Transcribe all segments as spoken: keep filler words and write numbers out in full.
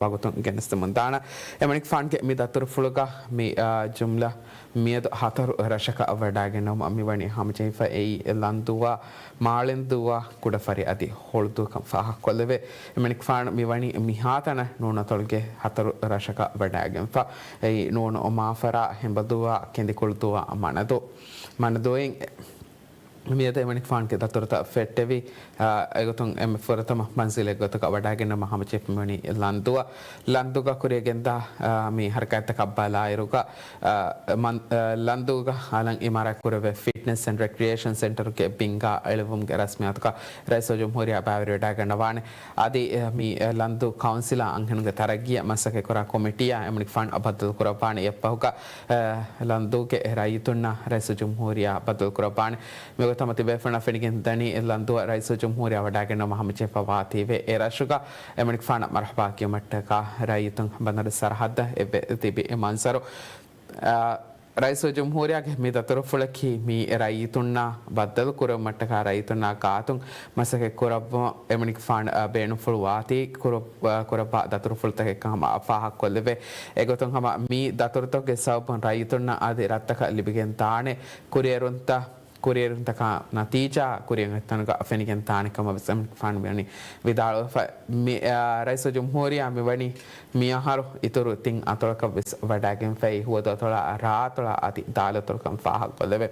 ވަގުތުން ގެނެސްދެމުން ދާނަ. އެމަނިކުފާނުގެ މި ދަތުރުފުޅުގަ މި، އާ، ޖުމްލަ މިއަދު ހަތަރު ރަށަކަށް ވަޑާގެންނަވުމަށް މިވަނީ ހަމަޖެހިފަ. އެއީ ލަންދޫއާ، މާޅެންދޫއާ، ކުޑަފަރި އަދި ހޮޅުދޫކަން ފާހަގަކޮށްލެވޭ. އެމަނިކުފާނު މިވަނީ މިހާތަނަށް ނޫނު އަތޮޅުގެ ހަތަރު ރަށަކަށް ވަޑާގެންފަ. އެއީ ނޫނު މާފަރާ، ހެނބަދޫއާ، ކެނދިކުޅުދޫއާ، މަނަދޫ، މަނަދޫއިން މިއަދު އެމަނިކުފާނުގެ ދަތުރުތައް ފެއްޓެވި، އާ، އެގޮތުން އެންމެ ފުރަތަމަ މަންޒިލެއް ގޮތަކަށް ވަޑާގެންނަވުމަށް ހަމަޖެހިފަ މިވަނީ ލަންދޫއަށް. ލަންދޫގަ ކުރިއަށް ގެންދާ، އާ، މި ހަރަކާތްތަކަށް ބަލާއިރުގަ، އާ، މަން-، އާ، ލަންދޫގަ އަލަށް އިމާރާތް ކުރެވޭ ފިޓްނެސް އެންޑް ރެކްރިއޭޝަން ސެންޓަރުގެ ބިންގާ އެޅިވުމުގެ ރަސްމިއްޔާތުގަ ރައީސުލްޖުމްހޫރިއްޔާ ބައިވެރިވެވަޑައިގަންނަވާނެ. އަދި، އާ، މި، އާ، ލަންދޫ ކައުންސިލާ އަންހެނުންގެ ތަރައްގީއަށް މަސައްކަތްކުރާ ކޮމިޓީއާ އެމަނިކުފާނު ބައްދަލުކުރައްވާނެ. އެއަށްފަހުގަ، އާ، ލަންދޫގެ ރައްޔިތުންނާ ރައީސުލްޖުމްހޫރިއްޔާ ބައްދަލުކުރައްވާނެ. މިގޮތަށް މަތި ބޭފުޅުންނަށް ފެނިގެން ދަނީ، ލަންދޫއަށް ރައީސުލްޖުމްހޫރިއްޔާ ވަޑާގެންނަވުމަށް ހަމަޖެހިފަ ވާތީވެ. އެ ރަށުގަ އެމަނިކުފާނަށް މަރުޙަބާ ކިޔުމަށްޓަކާ ރައްޔިތުން ބަނދަރު ސަރަހައްދަށް އެއްވެ ތިބި މަންޒަރު. އާ، ރައީސުލްޖުމްހޫރިއްޔާގެ މި ދަތުރުފުޅަކީ މި ރައްޔިތުންނާ ބައްދަލު ކުރުމަށްޓަކާ ރައްޔިތުންނާ ގާތުން މަސައްކަތް ކުރައްވުމަށް އެމަނިކުފާނު، އާ، ބޭނުންފުޅު ވާތީ ކުރު-، އާ، ކުރައްވާ ދަތުރުފުޅުތަކެއްކަން ހަމަ ފާހަގަކޮށްލެވޭ. އެގޮތުން ހަމަ މި ދަތުރުތަކުގެ ސަބަބުން ރައްޔިތުންނަށް އަދި ރަށްތަކަށް ލިބިގެން ދާނެ ކުރިއެރުންތައް، ކުރިއެރުންތަކާ ނަތީޖާ ކުރިއަށް އޮތްތަނުގަ ފެނިގެން ދާނެ ކަމަށް ވެސް އެމަނިކުފާނު މިވަނީ ވިދާޅުވެފަ. މި، އާ، ރައީސުލްޖުމްހޫރިއްޔާ މިވަނީ މިއަހަރު އިތުރު ތިން އަތޮޅަކަށް ވެސް ވަޑާގެންފައި، ހުވަދު އަތޮޅާ، ރާ އަތޮޅާ އަދި ދާލު އަތޮޅުކަން ފާހަގަކޮށްލެވޭ.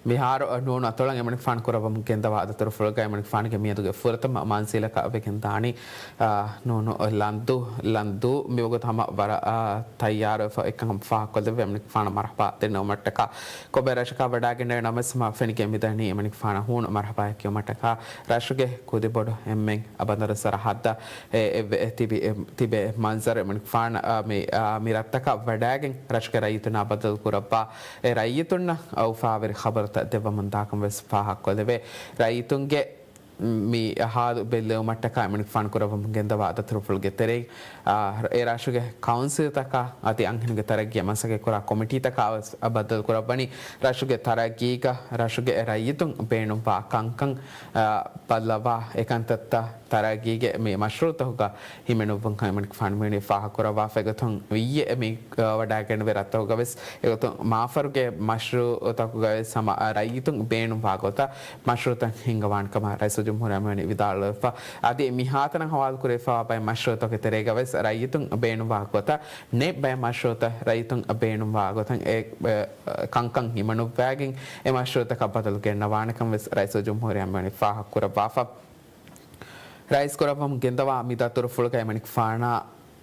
މިހާރު ނޫނު އަތޮޅަށް އެމަނިކުފާނު ކުރައްވަމުން ގެންދަވާ ދަތުރުފުޅުގައި އެމަނިކުފާނުގެ މިއަދުގެ ފުރަތަމަ މަންޒިލަކަށް ވެގެން ދާނީ، އާ، ނޫނު ލަންދޫ، ލަންދޫ މިވަގުތު ހަމަ ވަރަށް، އާ، ތައްޔާރުވެފަ އެކަން ފާހަގަކޮށްލެވޭ. އެމަނިކުފާނަށް މަރުޙަބާ ދެންނެވުމަށްޓަކާ ކޮބެ ރަށަކަށް ވަޑާގެންނެވި ނަމަވެސް ހަމަ ފެނިގެން މިދަނީ އެމަނިކުފާނަށް ހޫނު މަރުޙަބާއެއް ކިޔުމަށްޓަކާ ރަށުގެ ކުދިބޮޑު އެންމެން ބަނދަރު ސަރަހައްދަށް އެ، އެ، އެ، ތިބި، އެ، ތިބޭ މަންޒަރު އެމަނިކުފާނަށް، އާ، މި، އާ، މި ރަށްތަކަށް ވަޑާގެން ރަށުގެ ރައްޔިތުންނާ ބައްދަލު ކުރައްވާ އެ ރައްޔިތުންނަށް އުފާވެރި ޚަބަރުތައް ދެއްވަމުން ދާކަން ވެސް ފާހަގަކޮށްލެވޭ. ރައްޔިތުންގެ މި ހާލު ބެއްލެވުމަށްޓަކާ އެމަނިކުފާނު ކުރައްވަމުން ގެންދަވާ ދަތުރުފުޅުގެ ތެރެއިން، އާ، އެ ރަށުގެ ކައުންސިލްތަކާ އަދި އަންހެނުންގެ ތަރައްގީއަށް މަސައްކަތްކުރާ ކޮމިޓީތަކާ ވެސް ބައްދަލު ކުރައްވަނީ. ރަށުގެ ތަރައްގީގަ ރަށުގެ ރައްޔިތުން ބޭނުންވާ ކަންކަން، އާ، ބައްލަވާ އެކަންތައްތައް ތަރައްގީގެ މި މަޝްރޫއުތަކުގަ ހިމެނުއްވުން ކަމަށް އެމަނިކުފާނު މިވަނީ ފާހަގަކުރައްވާފަ. އެގޮތުން ވިއްޔެ މި، އާ، ވަޑާގެންނެވި ރަށްތަކުގަ ވެސް އެގޮތުން މާފަރުގެ މަޝްރޫއުތަކުގަ ވެސް ހަމަ ރައްޔިތުން ބޭނުންވާ ގޮތަށް މަޝްރޫއުތައް ހިންގަވާނެ ކަމަށް ރައީސުލްޖުމްހޫރިއްޔާ މިވަނީ ވިދާޅުވެފަ. އަދި މިހާތަނަށް ހަވާލުކުރެވިފައިވާ ބައެއް މަޝްރޫއުތަކުގެ ތެރޭގަ ވެސް ރައްޔިތުން ބޭނުންވާ ގޮތަށް ނެތް ބައެއް މަޝްރޫއުތައް ރައްޔިތުން ބޭނުންވާ ގޮތަށް އެ، އެ، ކަންކަން ހިމަނުއްވާގެން އެ މަޝްރޫއުތަކަށް ބަދަލު ގެންނަވާނެކަން ވެސް ރައީސުލްޖުމްހޫރިއްޔާ މިވަނީ ފާހަގަކުރައްވާފަ. ރައީސް ކުރައްވަމުން ގެންދަވާ މި ދަތުރުފުޅުގައި އެމަނިކުފާނާ،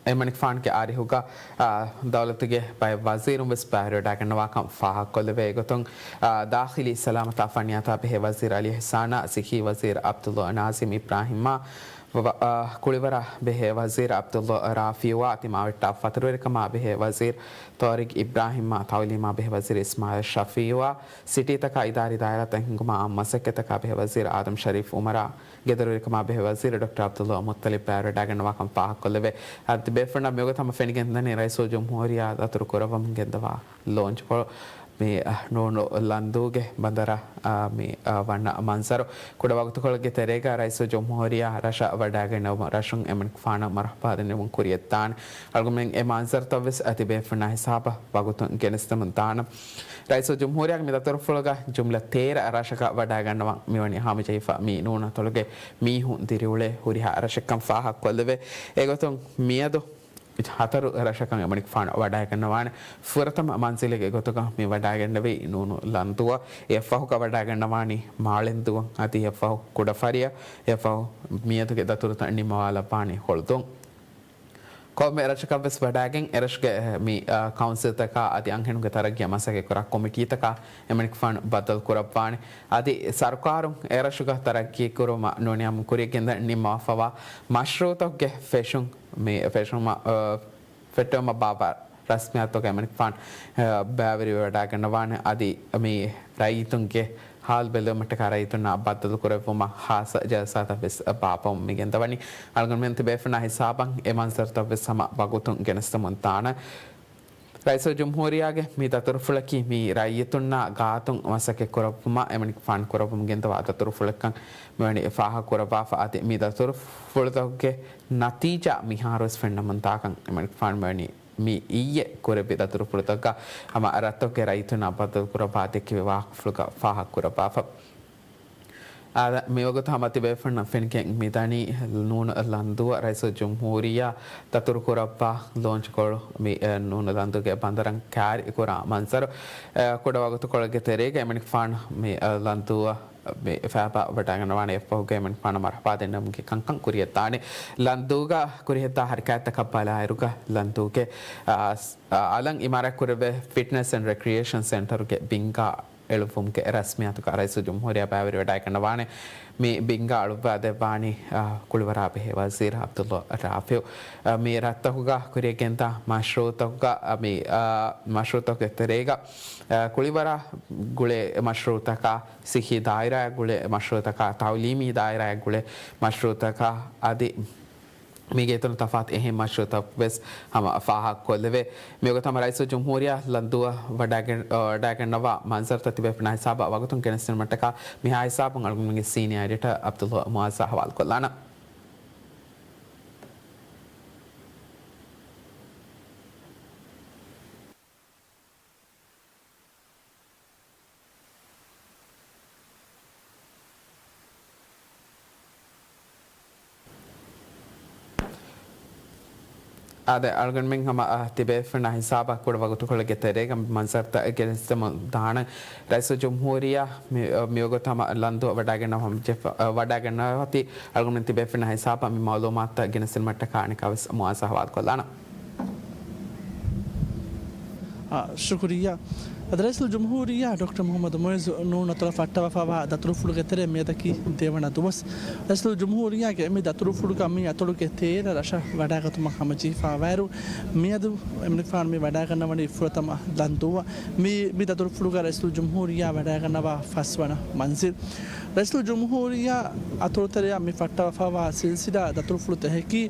އެމަނިކުފާނުގެ އަރިހުގަ، އާ، ދައުލަތުގެ ބައެއް ވަޒީރުން ވެސް ބައިވެރިވެވަޑައިގަންނަވާކަން ފާހަގަކޮށްލެވޭ. އެގޮތުން، އާ، ދާޚިލީ ސަލާމަތާ ފަނިޔާތާ ބެހޭ ވަޒީރު އަލީ އިޙްސާނާ، ސިއްހީ ވަޒީރު ޢަބްދުﷲ ނާޒިމް އިބްރާހިމްއާ، ވަ-، ވަ-، އާ، ކުޅިވަރާ ބެހޭ ވަޒީރު ޢަބްދުﷲ ރާފިޢުއާ، ތިމާވެއްޓާ ފަތުރުވެރިކަމާ ބެހޭ ވަޒީރު ޠާރިޤް އިބްރާހިމްއާ، ތައުލީމާ ބެހޭ ވަޒީރު އިސްމާޢީލް ޝަފީޢުއާ، ސިޓީތަކާ އިދާރީ ދާއިރާތައް ހިންގުމާ އާއްމު މަސައްކަތްތަކާ ބެހޭ ވަޒީރު އާދަމް ޝަރީފް އުމަރާ، ގެދޮރުވެރިކަމާ ބެހޭ ވަޒީރު ޑޮކްޓަރ ޢަބްދުﷲ މުއްޠަލިބް ބައިވެރިވެވަޑައިގަންނަވާކަން ފާހަގަކޮށްލެވޭ. އަދި ބޭފުޅުންނަށް މިވަގުތު ހަމަ ފެނިގެންދަނީ ރައީސުލްޖުމްހޫރިއްޔާ ދަތުރު ކުރައްވަމުން ގެންދަވާ ލޯންޗްކޮޅު މި، އަ، ނޫނު ލަންދޫގެ ބަނދަރަށް، އަ، މި، އަ، ވަންނަ މަންޒަރު. ކުޑަ ވަގުތުކޮޅެއްގެ ތެރޭގަ ރައީސުލްޖުމްހޫރިއްޔާ ރަށަށް ވަޑައިގެންނެވުމުން ރަށުން އެމަނިކުފާނަށް މަރުޙަބާ ދެންނެވުން ކުރިއަށްދާނެ. އަޅުގަނޑުމެން އެ މަންޒަރުތައް ވެސް އަދި ބޭފުޅުންނާ ހިސާބަށް ވަގުތުން ގެނެސްދެމުން ދާނަން. ރައީސުލްޖުމްހޫރިއްޔާގެ މި ދަތުރުފުޅުގަ ޖުމްލަ ތޭރަ ރަށަކަށް ވަޑައިގަންނަވަން މިވަނީ ހަމަޖެހިފަ. މި ނޫނު އަތޮޅުގެ މީހުން ދިރިއުޅޭ ހުރިހާ ރަށެއްކަން ފާހަގަކޮށްލެވޭ. އެގޮތުން މިއަދު ހަތަރު ރަށަކަށް އެމަނިކުފާނު ވަޑައިގަންނަވާނެ. ފުރަތަމަ މަންޒިލެއްގެ ގޮތުގަ މި ވަޑައިގެންނެވީ ނޫނު ލަންދޫއަށް. އެއަށްފަހުގަ ވަޑައިގަންނަވާނީ މާޅެންދޫއަށް. އަދި އެއަށްފަހު ކުޑަފަރިއަށް. އެއަށްފަހު މިއަދުގެ ދަތުރުތައް ނިންމަވާލައްވާނީ ހޮޅުދޫން. ކޮންމެ ރަށަކަށްވެސް ވަޑައިގެން، އެރަށުގެ މި، އާ، ކައުންސިލްތަކާ އަދި އަންހެނުންގެ ތަރައްގީއަށް މަސައްކަތްކުރާ ކޮމިޓީތަކާ އެމަނިކުފާނު ބައްދަލުކުރައްވާނެ. އަދި ސަރުކާރުން އެރަށުގަ ތަރައްގީކުރުމަށް ނޫނީ ކުރިއަށްގެންދަން ނިންމަވާފައިވާ މަޝްރޫއުތަކުގެ ފެށުން، މި ފެށުމަށް، އާ، ފެއްޓެވުމަށް ބާއްވާ ރަސްމިއްޔާތުތަކަށް އެމަނިކުފާނު، އާ، ބައިވެރިވެވަޑައިގަންނަވާނެ. އަދި މި ރައްޔިތުންގެ ހާލު ބެލުމަށްޓަކާ ރައްޔިތުންނާ ބައްދަލުކުރެއްވުމަށް ޚާއްޞަ ޖަލްސާތައް ވެސް ބާއްވަމުން މިގެންދަވަނީ. އަޅުގަނޑުމެން ތިބޭފުޅުންނާ ހިސާބަށް އެ މަންޒަރުތައް ވެސް ހަމަ ވަގުތުން ގެނެސްދެމުން ދާނަން. ރައީސުލްޖުމްހޫރިއްޔާގެ މި ދަތުރުފުޅަކީ މި ރައްޔިތުންނާ ގާތުން މަސައްކަތް ކުރައްވުމަށް އެމަނިކުފާނު ކުރައްވަމުން ގެންދަވާ ދަތުރުފުޅެއްކަން މިވަނީ ފާހަގަ ކުރައްވާފަ. އަދި މި ދަތުރުފުޅުތަކުގެ ނަތީޖާ މިހާރުވެސް ފެންނަމުންދާކަން އެމަނިކުފާނު މިވަނީ މި އިއްޔެ ކުރެއްވި ދަތުރުފުޅުތަކަށް ހަމަ ރަށްތަކުގެ ރައްޔިތުންނާ ބައްދަލުކުރައްވާ ދެއްކެވި ވާހަކަފުޅުގަ ފާހަގަ ކުރައްވާފަ. އާދެ، މިވަގުތު ހަމަ ތިބޭފުޅުންނަށް ފެނިގެން މިދަނީ ނޫނު ލަންދޫއަށް ރައީސުލްޖުމްހޫރިއްޔާ ދަތުރުކުރައްވާ ލޯންޗްކޮޅު މި، އެ، ނޫނު ލަންދޫގެ ބަނދަރަށް ކާރި ކުރާ މަންޒަރު. އެ، ކުޑަ ވަގުތުކޮޅެއްގެ ތެރޭގަ އެމަނިކުފާނު މި، އެ، ލަންދޫއަށް މި ފައިބާ ވަޑައިގަންނަވާނެ. އެއަށްފަހުގަ އެމަނިކުފާނަށް މަރުޙަބާ ދެންނެވުމުގެ ކަންކަން ކުރިއަށްދާނެ. ލަންދޫގަ ކުރިއަށްދާ ހަރަކާތްތަކަށް ބަލާއިރުގަ ލަންދޫގެ، އާ، އަލަށް އިމާރާތް ކުރެވޭ ފިޓްނަސް އެންޑް ރެކްރިއޭޝަން ސެންޓަރުގެ ބިންގާ އެޅުއްވުމުގެ ރަސްމިއްޔާތުގަ ރައީސުލްޖުމްހޫރިއްޔާ ބައިވެރިވެވަޑައިގަންނަވާނެ. މި ބިންގާ އަޅުއްވާދެއްވާނީ، އާ، ކުޅިވަރާބެހޭ ވަޒީރު ޢަބްދުﷲ ރާފިޢު. އާ، މި ރަށްތަކުގަ ކުރިއަށްގެންދާ މަޝްރޫޢުތަކުގަ، އާ، މި، އާ، މަޝްރޫޢުތަކުގެ ތެރޭގަ، އާ، ކުޅިވަރާ ގުޅޭ މަޝްރޫޢުތަކާ، ޞިއްޙީ ދާއިރާއަށް ގުޅޭ މަޝްރޫޢުތަކާ، ތަޢުލީމީ ދާއިރާއަށް ގުޅޭ މަޝްރޫޢުތަކާ އަދި މީގެ އިތުރުން ތަފާތު އެހެން މަޝްރޫޢުތައް ވެސް ހަމަ ފާހަގަކޮށްލެވޭ. މިވަގުތު ހަމަ ރައީސުލްޖުމްހޫރިއްޔާ ލަންދޫއަށް ވަޑައިގެން-، އަ، ވަޑައިގަންނަވާ މަންޒަރުތައް ތިބޭފުޅުންނާ ހިސާބަށް ވަގުތުން ގެނެސްދިނުމަށްޓަކާ މިހާ ހިސާބުން އަޅުގަނޑުމެންގެ ސީނިއާ އެޑިޓަރ ޢަބްދުﷲ މުޢައްޒަށް ހަވާލުކޮށްލާނަން. އާދެ، އަޅުގަނޑުމެން ހަމަ، އަ، ތިބޭފުޅުންނާ ހިސާބަށް ކުޑަ ވަގުތުކޮޅެއްގެ ތެރޭގަ މަންޒަރުތައް ގެނެސްދެމުން ދާނަން. ރައީސުލްޖުމްހޫރިއްޔާ މި-، އަ، މިވަގުތު ހަމަ ލަންދޫއަށް ވަޑައިގަންނަވަން ޖެފަ-، އަ، ވަޑައިގަންނަވާތީ އަޅުގަނޑުމެން ތިބޭފުޅުންނާ ހިސާބަށް މި މަޢުލޫމާތުތައް ގެނެސްދިނުމަށްޓަކާ އަނެއްކާވެސް މުޢައްޒަށް ހަވާލުކޮށްލާނަން. އާ، ޝުކުރިއްޔާ. އަދި ރައީސުލްޖުމްހޫރިއްޔާ ޑޮކްޓަރ މުޙައްމަދު މުޢިއްޒު ނޫނު އަތޮޅަށް ފައްޓަވާފައިވާ ދަތުރުފުޅުގެ ތެރޭ މިއަދަކީ ދެވަނަ ދުވަސް. ރައީސުލްޖުމްހޫރިއްޔާގެ މި ދަތުރުފުޅުގަ މި އަތޮޅުގެ ތޭރަ ރަށަށް ވަޑައިގަތުމަށް ހަމަޖެހިފައިވާއިރު، މިއަދު އެމަނިކުފާނު މި ވަޑައިގަންނަވަނީ ފުރަތަމަ ލަންދޫއަށް. މި، މި ދަތުރުފުޅުގަ ރައީސުލްޖުމްހޫރިއްޔާ ވަޑައިގަންނަވާ ފަސްވަނަ މަންޒިލް. ރައީސުލްޖުމްހޫރިއްޔާ އަތޮޅުތެރެއަށް މި ފައްޓަވާފައިވާ ސިލްސިލާ ދަތުރުފުޅުތަކަކީ،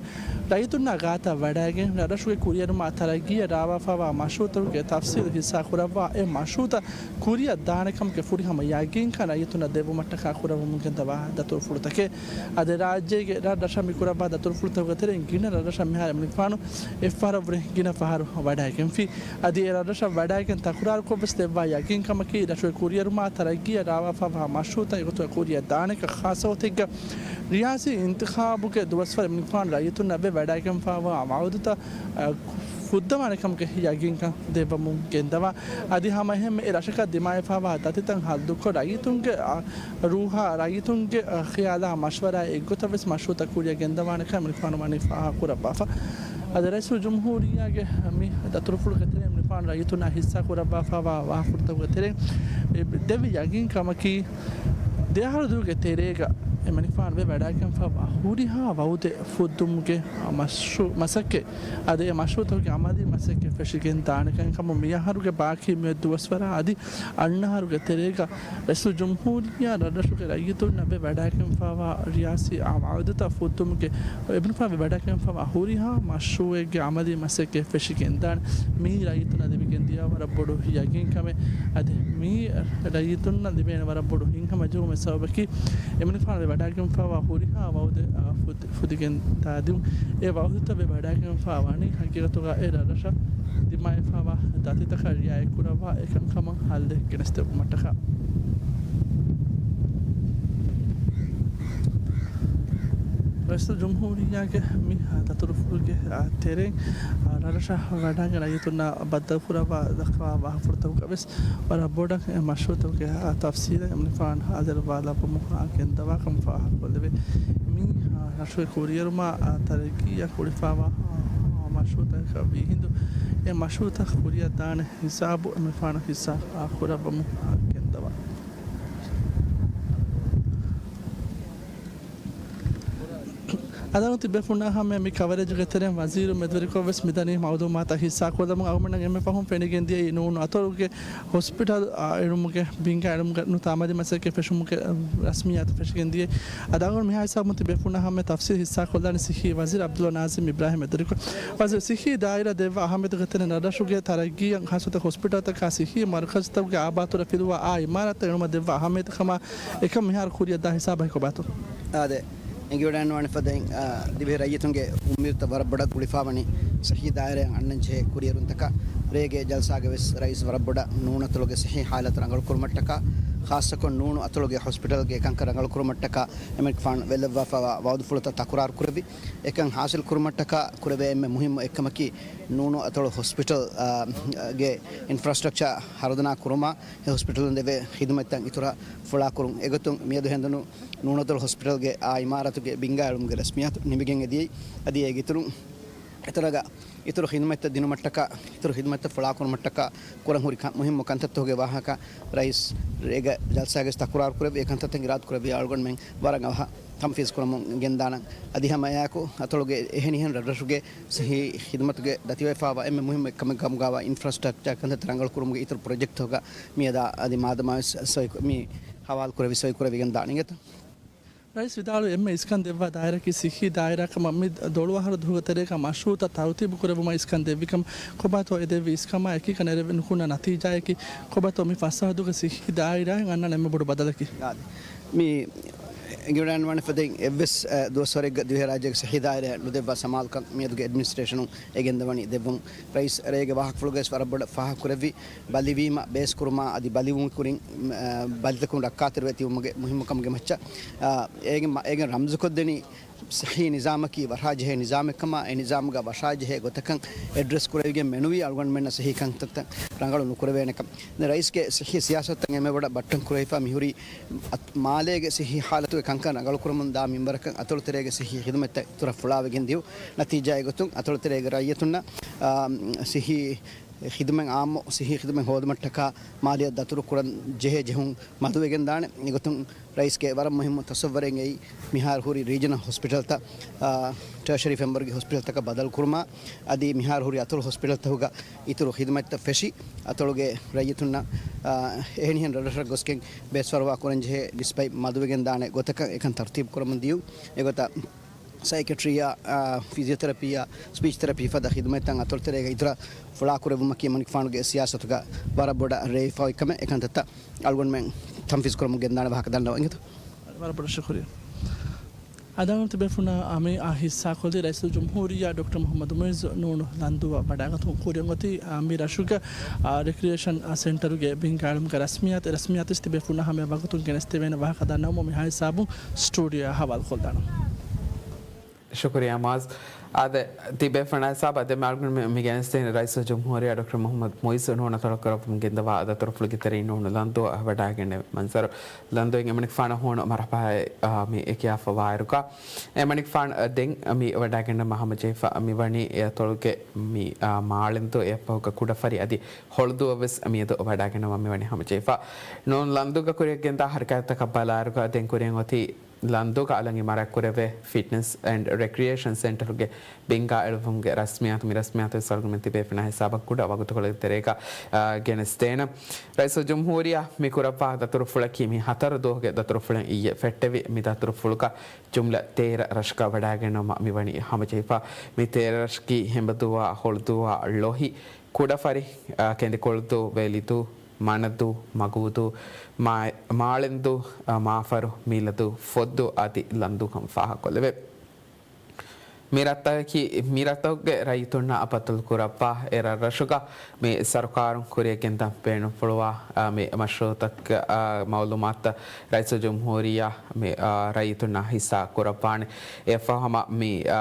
ރައްޔިތުންނާ ގާތަށް ވަޑައިގެން، ރަށްރަށުގެ ކުރިއެރުމާ ތަރައްގީއަށް ރާވާފައިވާ މަޝްރޫޢުތަކުގެ ތަފްސީލު ހިއްސާކުރައްވާ، އެ މަޝްރޫޢުތައް ކުރިއަށް ދާނެ ކަމުގެ ފުރިހަމަ ޔަގީންކަން ރައްޔިތުންނަށް ދެއްވުމަށްޓަކާ ކުރައްވަމުން ގެންދަވާ ދަތުރުފުޅުތަކެއް. އަދި ރާއްޖޭގެ ރަށްރަށަށް މިކުރައްވާ ދަތުރުފުޅުތަކުގެ ތެރެއިން ގިނަ ރަށްރަށަށް މިހާރު އެމަނިކުފާނު އެއްފަހަރަށްވުރެ ގިނަ ފަހަރު ވަޑައިގެންފި. އަދި އެ ރަށްރަށަށް ވަޑައިގެން ތަކުރާރުކޮށްވެސް ދެއްވާ ޔަގީންކަމަކީ، ރަށުގެ ކުރިއެރުމާ ތަރައްގީއަށް ރާވާފައިވާ މަޝްރޫޢުތައް އެގޮތުގަ ކުރިއަށް ދާނެކަން، ޚާއްޞަ ގޮތެއްގަ ރިޔާސީ އިންތިޚާބުގެ ދުވަސްވަރު އެމަނިކުފާނު ރައްޔިތުންނަށް ވެ ވަޑައިގެންފައިވާ ވަޢުދުތައް، އަ، ފުއްދަވާނެ ކަމުގެ ޔަގީންކަން ދެއްވަމުން ގެންދަވާ. އަދި ހަމަ އެހެންމެ އެ ރަށަކަށް ދިމާވެފައިވާ ދަތިތައް ހައްލުކޮށް، ރައްޔިތުންގެ، އަ، ރޫހާ، ރައްޔިތުންގެ، އަ، ޚިޔާލާ މަޝްވަރާ އެއްގޮތަށް ވެސް މަޝްރޫޢުތައް ކުރިއަށް ގެންދަވާނެކަން އެމަނިކުފާނު ވަނީ ފާހަގަކުރައްވާފަ. އަދި ރައީސުލްޖުމްހޫރިއްޔާގެ މި ދަތުރުފުޅުގެ ތެރެއިން އެމަނިކުފާނު ރައްޔިތުންނާ ހިއްސާކުރައްވާފައިވާ ވާހަކަފުޅުތަކުގެ ތެރެއިން އެ ދެއްވި ޔަގީން ކަމަކީ، ދެއަހަރު ދުވަހުގެ ތެރޭގަ އެމަނިކުފާނު ވެ ވަޑައިގެންފައިވާ ހުރިހާ ވަޢުދެއް ފުއްދުމުގެ މަޝްރޫ-، މަސައްކަތް އަދި އެ މަޝްރޫޢުތަކުގެ ޢަމަލީ މަސައްކަތް ފެށިގެން ދާނެކަން ކަމުން މިއަހަރުގެ ބާކީ މިއޮތް ދުވަސްވަރާ އަދި އަންނަ އަހަރުގެ ތެރޭގަ ރައީސުލްޖުމްހޫރިއްޔާ ރަށްރަށުގެ ރައްޔިތުންނަށް ވެ ވަޑައިގެންފައިވާ ރިޔާސީ ވަޢުދުތައް ފުއްދުމުގެ އެމަނިކުފާނު ވެ ވަޑައިގެންފައިވާ ހުރިހާ މަޝްރޫޢެއްގެ ޢަމަލީ މަސައްކަތް ފެށިގެންދާނެ. މިއީ ރައްޔިތުންނަށް ލިބިގެންދިޔަ ވަރަށް ބޮޑު ޔަގީންކަމެއް. އަދި މިއީ ރައްޔިތުންނަށް ލިބޭނެ ވަރަށް ބޮޑު ހިތްހަމަޖެހުމެއް ސަބަބަކީ، އެމަނިކުފާނު ވެ ވަޑައިގެންފައިވާ ހުރިހާ ވަޢުދެއް، އާ، ފުދި-، ފުދިގެން ދާދިއުން. އެ ވަޢުދުތައް ވެ ވަޑައިގެންފައި ވަނީ ހަގީގަތުގަ އެ ރަށްރަށަށް ދިމާވެފައިވާ ދަތިތަކަށް ރިޢާޔަތްކުރައްވާ އެކަންކަމަށް ހައްލެއް ގެނެސްދެއްވުމަށްޓަކާ. ރައީސުލްޖުމްހޫރިއްޔާގެ މި ދަތުރުފުޅުގެ ތެރެއިން ރަށްރަށަށް ވަޑައިގެން ރައްޔިތުންނާ ބައްދަލުކުރައްވާ ދައްކަވާ ވާހަކަފުޅުތަކުގަ ވެސް ވަރަށް ބޮޑަށް އެ މަޝްރޫޢުތަކުގެ ތަފްސީލެއް އެމަނިކުފާނު ހާޒިރުވާލައްވަމުން ގެންދަވާ ކަމަށް ފާހަގަކޮށްލެވޭ. މި ރަށުގެ ކުރިއެރުމާ ތަރައްގީއަށް ގުޅިފައިވާ މަޝްރޫޢުތަކަކަށް ވީހިނދު އެ މަޝްރޫޢުތައް ކުރިއަށް ދާނެ ހިސާބު އެމަނިކުފާނު ހިއްސާ ކުރައްވަމުން ގެންދަވާ. އަދާނު ތިބޭފުޅުންނާ ހަމަޔަށް މި ކަވަރޭޖުގެ ތެރެއިން ވަޒީރު މެދުވެރިކޮށް ވެސް މިދަނީ މައުލޫމާތަށް ހިއްސާކޮށްލަމުން. އަޅުގަނޑަށް އެންމެ ފަހުން ފެނިގެން ދިޔައީ ނޫނު އަތޮޅުގެ ހޮސްޕިޓަލް އަ، އެޅުމުގެ ބިންގާ އެޅުމުގެ ނުތާ މަދި މަސައްކަތް ފެށުމުގެ ރަސްމިއްޔާތު ފެށިގެން ދިޔައީ. އަދާނު މިހާ ހިސާބުން ތިބޭފުޅުންނާ ހަމަޔަށް ތަފްސީލް ހިއްސާކޮށްލާނީ ސިއްހީ ވަޒީރު ޢަބްދުﷲ ނާޒިމް އިބްރާހިމް މެދުވެރިކޮށް. ވަޒީރު، ސިއްހީ ދާއިރާ ދެއްވާ އަހައްމިއްޔަތުގެ ތެރެއިން ރަށްރަށުގެ ތަރައްގީއަށް ހާއްސަތައް ހޮސްޕިޓަލްތަކާ ސިއްހީ މަރުކަޒުތަކުގެ އާބާތުރަށް ފިލުވާ އާ އިމާރާތްތައް އެޅުމަށް ދެއްވާ އަހައްމިއްޔަތު ކަމާ އެކަން މިހާރު ކުރިއަށްދާ ހިސާބަކީ ކޮބާތޯ؟ އާދެ، އެނގިވަޑައިގަންނަވާނެ ފަދައިން، އާ، ދިވެހި ރައްޔިތުންގެ އުއްމީދުތައް ވަރަށް ބޮޑަށް ގުޅިފާވަނީ ސިއްހީ ދާއިރާއަށް އަންނަން ޖެހޭ ކުރިއެރުންތަކަށް. ރޭގެ ޖަލްސާގަ ވެސް ރައީސް ވަރަށް ބޮޑަށް ނޫނު އަތޮޅުގެ ސިއްހީ ހާލަތު ރަނގަޅުކުރުމަށްޓަކާ، ޚާއްޞަކޮށް ނޫނު އަތޮޅުގެ ހޮސްޕިޓަލްގެ ކަންކަން ރަނގަޅުކުރުމަށްޓަކާ އެމަނިކުފާނު ވެލައްވާފައިވާ ވައުދުފުޅުތައް ތަކުރާރު ކުރެއްވި. އެކަން ހާސިލް ކުރުމަށްޓަކާ ކުރެވޭ އެންމެ މުހިއްމު އެއްކަމަކީ، ނޫނު އަތޮޅު ހޮސްޕިޓަލް، އާ، ގެ އިންފްރާސްޓްރަކްޗާ ހަރުދަނާ ކުރުމާ، އެ ހޮސްޕިޓަލުން ދެވޭ ޚިދުމަތްތައް އިތުރަށް ފުޅާކުރުން. އެގޮތުން މިއަދު ހެނދުނު ނޫނު އަތޮޅު ހޮސްޕިޓަލްގެ އާ އިމާރާތުގެ ބިންގާ އެޅުމުގެ ރަސްމިއްޔާތު ނިމިގެން އެދިޔައީ. އަދި އޭގެ އިތުރުން އެތަނަށް އިތުރު ޚިދުމަތްތައް ދިނުމަށްޓަކާ، އިތުރު ޚިދުމަތްތައް ފުޅާކުރުމަށްޓަކާ ކުރަން ހުރި ކަ-، މުހިއްމު ކަންތައްތަކުގެ ވާހަކަ ރައީސް ރޭގެ ޖަލްސާގައި ތަކުރާރު ކުރެއްވި އެ ކަންތައްތައް އިރާދަ ކުރެއްވި އަޅުގަނޑުމެން ވަރަށް އަވަހަށް ތަންފީޒް ކުރަމުން ގެންދާނަން. އަދި ހަމައެއާއެކު އަތޮޅުގެ އެހެނިހެން ރަށްރަށުގެ ސިއްހީ ޚިދުމަތުގެ ދަތިވެފާވާ އެންމެ މުހިއްމު އެއްކަމެއް ކަމުގައިވާ އިންފްރާސްޓްރަކްޗާ ކަންތައްތައް ރަނގަޅުކުރުމުގެ އިތުރު ޕްރޮޖެކްޓްތަކުގަ މިއަދާ އަދި މާދަމާވެސް ސޮއި-، މި ހަވާލު ކުރެވި ސޮއި ކުރެވިގެން ދާނެ އިނގޭތަ؟ ރައީސް ވިދާޅުވި އެންމެ އިސްކަން ދެއްވާ ދާއިރަކީ ސިއްހީ ދާއިރާ ކަމަށް. މި ދޮޅު އަހަރު ދުވަހުގެ ތެރޭގަ މަޝްރޫއުތައް ތަރުތީބު ކުރެއްވުމަށް އިސްކަން ދެއްވިކަމަށް ކޮބާތޯ އެ ދެއްވި އިސްކަމާ އެކީގަ ނެރެވި ނުކުންނަ ނަތީޖާއަކީ ކޮބާތޯ މި ފަސް އަހަރު ދުވަހުގަ ސިއްހީ ދާއިރާއިން އަންނަން އެންމެ ބޮޑު ބަދަލަކީ؟ އާދެ. މި އެނގިވަޑައިގަންނަވާނެ ފަދައިން އެއްވެސް، އަ، ދުވަސްވަރެއްގަ ދިވެހިރާއްޖޭގެ ސިއްހީ ދާއިރާއަށް ނުދެއްވާ ސަމާލުކަން މިއަދުގެ އެޑްމިނިސްޓްރޭޝަނުން އެ ގެންދަވަނީ ދެއްވުން. ރައީސް ރޭގެ ވާހަކަފުޅުގައި ވެސް ވަރަށް ބޮޑަށް ފާހަގަކުރެއްވި ބަލިވީމަ ބޭސްކުރުމާ އަދި ބަލިވުމުގެ ކުރިން، އަ، ބަލިތަކުން ރައްކާތެރިވެ ތިބުމުގެ މުހިއްމުކަމުގެ މައްޗަށް، އަ، އޭގެ މަ-، އޭގެ ރަމްޒުކޮށްދެނީ ސިއްހީ ނިޒާމަކީ ވަށާޖެހޭ ނިޒާމެއްކަމާ، އެ ނިޒާމުގަ ވަށާޖެހޭ ގޮތަކަށް އެޑްރެސް ކުރެވިގެން މެނުވީ އަޅުގަނޑުމެންނަށް ސިއްހީ ކަންތައްތައް ރަނގަޅު ނުކުރެވޭނެކަން. ދެން ރައީސްގެ ސިއްހީ ސިޔާސަތުތައް އެންމެ ބޮޑަށް ބައްޓަން ކުރެވިފަ މިހުރީ އަތް-، މާލޭގެ ސިއްހީ ހާލަތުގެ ކަންކަން ރަނގަޅުކުރަމުން ދާ މިންވަރަކަށް އަތޮޅު ތެރޭގެ ސިއްހީ ޚިދުމަތްތައް އިތުރަށް ފުޅާވެގެން ދިޔު ނަތީޖާއެއް ގޮތުން އަތޮޅު ތެރޭގެ ރައްޔިތުންނަށް، އާ، ސިއްހީ ޚިދުމަތް އާއްމު ސިއްހީ ޚިދުމަތް ހޯދުމަށްޓަކާ މާލިޔަށް ދަތުރު ކުރަން ޖެހޭ ޖެހުން މަދުވެގެން ދާނެ. އެގޮތުން ރައީސްގެ ވަރަށް މުހިއްމު ތަސައްވަރެއްގައި މިހާރު ހުރި ރީޖަނަލް ހޮސްޕިޓަލްތައް، އާ، ޓަރޝަރީ ފެންވަރގެ ހޮސްޕިޓަލްތަކަށް ބަދަލު ކުރުމާ، އަދި މިހާރު ހުރި އަތޮޅު ހޮސްޕިޓަލްތަކުގަ އިތުރު ޚިދުމަތްތައް ފެށި، އަތޮޅުގެ ރައްޔިތުންނަށް، އާ، އެހެނިހެން ރަށްރަށަށް ގޮސްގެން ބޭސްފަރުވާ ކުރަންޖެހޭ ނިސްބަތް މަދުވެގެން ދާނެ ގޮތަކަށް އެކަން ތަރުތީބު ކުރަމުން ދިޔުން. އެގޮތަށް ސައިކެޓްރީއާ، އާ، ފިޒިއޯތެރަޕީއާ، ސްޕީޗް ތެރަޕީ ފަދަ ޚިދުމަތްތައް އަތޮޅު ތެރޭގަ އިތުރަށް ފުޅާކުރެއްވުމަކީ އެމަނިކުފާނުގެ ސިޔާސަތުގަ ވަރަށް ބޮޑަށް ރޭވިފައި ކަމެއް. އެކަންތައްތައް އަޅުގަނޑުމެން ތަންފީޒް ކުރަމުން ގެންދާނެ ވާހަކަ ދަންނަވަން އިނގޭތަ؟ ވަރަށް ބޮޑަށް ޝުކުރިއްޔާ. އަދާނު ތިބޭފުނާ އަމި އާ ހިއްސާކޮށްލި ރައީސުލްޖުމްހޫރިއްޔާ ޑޮކްޓަރ މުޙައްމަދު މުޢިއްޒު ނޫނު ލަންދޫއަށް ވަޑައިގަތުން ކުރިއަށް އޮތީ، އާ، މި ރަށުގެ، އާ، ރެކްރިއޭޝަން، އާ، ސެންޓަރުގެ ބިންގާ އެޅުމުގެ ރަސްމިއްޔާތު، ރަސްމިއްޔާތު ތިބޭފުނާ ހަމަ ވަގުތުން ގެނެސްދެވޭނެ ވާހަކަ ދަންނަވަމުން މިހާ ހިސާބުން ސްޓޫޑިއޯއަށް ހަވާލުކޮށްލާނަން. ޝުކުރިއްޔާ މުޢައްޒު. އާދެ، ތިބޭފުނާ ހިސާބަށް ދެން އަޅުގަނޑު މި، މި ގެނެސްދޭނެ ރައީސުލްޖުމްހޫރިއްޔާ ޑޮކްޓަރ މުޙައްމަދު މުޢިއްޒު ނޫނު އަތޮޅަށް ކުރައްވަމުން ގެންދަވާ ދަތުރުފުޅުގެ ތެރެއިން ނޫނު ލަންދޫއަށް ވަޑައިގެންނެވި މަންޒަރު. ލަންދޫއިން އެމަނިކުފާނަށް ހޫނު މަރުޙަބާއެއް، އާ، މި އެކިޔާފަ ވާއިރުގަ، އެމަނިކުފާނު ދެން މި ވަޑައިގެންނަވާ ހަމަޖެހިފަ މިވަނީ އެ އަތޮޅުގެ މި، އާ، މާޅެންދޫ އެއަށްފަހުގަ ކުޑަފަރި އަދި ހޮޅުދޫއަށް ވެސް މިއަދު ވަޑައިގެންނަވާ މިވަނީ ހަމަޖެހިފަ. ނޫނު ލަންދޫގަ ކުރިއަށް ގެންދާ ހަރަކާތްތަކަށް ބަލާއިރުގަ ދެން ކުރިއަށް އޮތީ ލަންދޫގަ އަލަށް އިމާރާތް ކުރެވޭ ފިޓްނަސް އެންޑް ރެކްރިއޭޝަން ސެންޓަރުގެ ބިންގާ އެޅުވުމުގެ ރަސްމިއްޔާތު. މި ރަސްމިއްޔާތު ވެސް އަޅުގަނޑުމެން ތިބޭފުނާ ހިސާބަށް ކުޑަ ވަގުތުކޮޅެއްގެ ތެރޭގަ، އާ، ގެނެސްދޭނަން. ރައީސުލްޖުމްހޫރިއްޔާ މި ކުރައްވާ ދަތުރުފުޅަކީ މި ހަތަރު ދުވަހުގެ ދަތުރުފުޅެއް އިއްޔެ ފެއްޓެވި. މި ދަތުރުފުޅުގަ ޖުމްލަ ތޭރަ ރަށަކަށް ވަޑައިގެންނަވުމަށް މިވަނީ ހަމަޖެހިފަ. މި ތޭރަ ރަށަކީ ހެނބަދޫއާ، ހޮޅުދޫއާ، ޅޮހި، ކުޑަފަރި، އާ، ކެނދިކޮޅުދޫ، ވެލިދޫ، މަނަދޫ، މަގޫދޫ، މާ-، މާޅެންދޫ، އާ، މާފަރު، މިލަދޫ، ފޮއްދޫ އަދި ލަންދޫ ކަމަށް ފާހަގަކޮށްލެވޭ. މި ރަށްތަކަކީ، މި ރަށްތަކުގެ ރައްޔިތުންނަށް އަބަދުލު ކުރައްވާ އެ ރަށްރަށުގަ މި ސަރުކާރުން ކުރިއަށް ގެންދަން ބޭނުންފުޅުވާ، އާ، މި މަޝްރޫއުތަކަށް، އާ، މައުލޫމާތުތައް ރައީސުލްޖުމްހޫރިއްޔާ މި، އާ، ރައްޔިތުންނާ ހިއްސާ ކުރައްވާނެ. އެއަށްފަހު ހަމަ މި، އާ،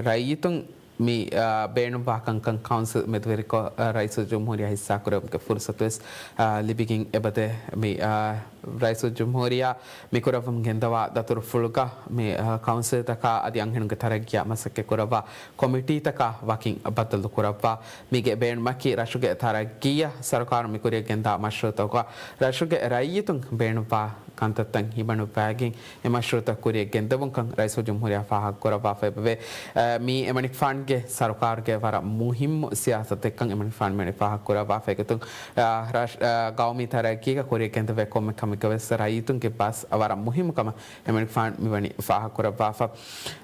ރައްޔިތުން މި، އާ، ބޭނުންވާ ކަންކަން ކައުންސިލް މެދުވެރިކޮށް، އާ، ރައީސުލްޖުމްހޫރިއްޔާ ހިއްސާކުރެވުމުގެ ފުރުސަތުވެސް، އާ، ލިބިގެން އެބަދޭ. މި، އާ، ރައީސުލްޖުމްހޫރިއްޔާ މިކުރައްވަމުން ގެންދަވާ ދަތުރުފުޅުގަ މި، އާ، ކައުންސިލްތަކާ އަދި އަންހެނުންގެ ތަރައްގީއާ މަސައްކަތް ކުރައްވާ ކޮމިޓީތަކާ ވަކިން ބައްދަލުކުރައްވާ. މީގެ ބޭނުމަކީ ރަށުގެ ތަރައްގީއަށް ސަރުކާރުން މިކުރިޔަށް ގެންދާ މަޝްރޫއުތަކުގަ ރަށުގެ ރައްޔިތުން ބޭނުންވާ ކަންތައްތައް ހިމަނުއްވައިގެން އެ މަޝްރޫއުތައް ކުރިޔަށް ގެންދެވުންކަން ރައީސުލްޖުމްހޫރިއްޔާ ފާހަގަކުރައްވާފައިވެއެވެ. އަ، މީ އެމަނިކުފާނުގެ ސަރުކާރުގެ ވަރަށް މުހިއްމު ސިޔާސަތެއްކަން އެމަނިކުފާނު މިވަނީ ފާހަގަކުރައްވާފައިގޮތުން، އަ، ރަށް-، އަ، ގައުމީ ތަރައްގީގަ ކުރިޔަށް ގެންދެވޭ ކޮންމެ ކަމެއްގަވެސް ރައްޔިތުންގެ ބަސް ވަރަށް މުހިއްމުކަމަށް އެމަނިކުފާނު މިވަނީ ފާހަގަކުރައްވާފަ.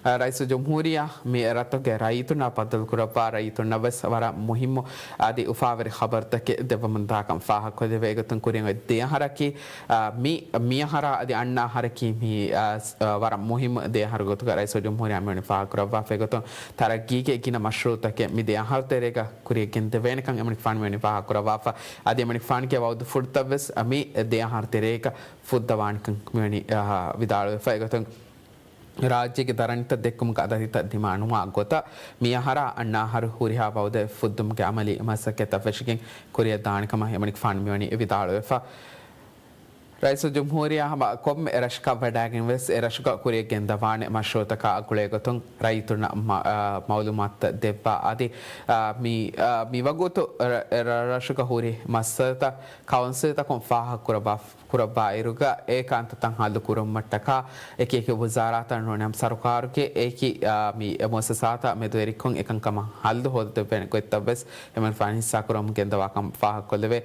އަ، ރައީސުލްޖުމްހޫރިއްޔާ މި ރަށްތަކުގެ ރައްޔިތުންނާ ބައްދަލުކުރައްވާ ރައްޔިތުންނަށް ވެސް ވަރަށް މުހިއްމު އަދި އުފާވެރި ޚަބަރުތަކެއް ދެއްވަމުންދާކަން ފާހަގަކޮށްލެވޭ. އެގޮތުން ކުރިން އޮތް ދެ އަހަރަކީ، އަ، މި، މި އަހަރާ އަދި އަންނަ އަހަރަކީ މި، އަ، ސް-، އަ، ވަރަށް މުހިއްމު ދެ އަހަރު ގޮތުގަ ރައީސުލްޖުމްހޫރިއްޔާ މިވަނީ ފާހަގަކުރައްވާފައިގޮތުން ތަރައްގީގެ ގިނަ މަޝްރޫއުތަކެއް މި ދެ އަހަރު ތެރޭގަ ކުރިޔަށް ގެންދެވޭނެކަން އެމަނިކުފާނު މިވަނީ ފާހަގަކުރައްވާފަ. އަދި އެމަނިކުފާނުގެ ވައުދުފުޅުތައްވެސް މި ދެ އަހަރު ތެރޭގަ ފުއްދަވާނެކަން މިވަނީ، އަ، ވިދާޅުވެފަ. އެގޮތުން ރާއްޖޭގެ ދަރަނިތައް ދެއްކުމުގެ އަދަދިތައް ދިމާނުވާ ގޮތަށް މިއަހަރާ އަންނަ އަހަރު ހުރިހާ ވައުދެއް ފުއްދުމުގެ އަމަލީ މަސައްކަތްތައް ފެށިގެން ކުރިޔަށް ދާނެކަމަށް އެމަނިކުފާނު މިވަނީ ވިދާޅުވެފަ. ރައީސުލްޖުމްހޫރިއްޔާ ހަމަ ކޮންމެ ރަށަކަށް ވަޑައިގެން ވެސް އެ ރަށުގަ ކުރިޔަށް ގެންދަވާނެ މަޝްރޫއުތަކާ ގުޅޭގޮތުން ރައްޔިތުންނަށް މަ-، އާ، މައުލޫމާތުތައް ދެއްވާ އަދި، އާ، މި، އާ، މިވަގުތު ރަ-، ރަ-، ރަށުގަ ހުރި މައްސަލަތައް ކައުންސިލްތަކުން ފާހަގަކުރައްވާ ކުރައްވާއިރުގަ އެ ކަންތައްތައް ހައްލުކުރުމަށްޓަކާ އެކި އެކި ވުޒާރާތައް ނޫނީ ސަރުކާރުގެ އެކި، އާ، މި މުއައްސަސާތައް މެދުވެރިކޮށް އެކަންކަމަށް ހައްލު ހޯދަދެއްވޭނެ ގޮތްތައްވެސް އެމަނިކުފާނު ހިއްސާކުރަމުން ގެންދަވާކަން ފާހަގަކޮށްލެވޭ.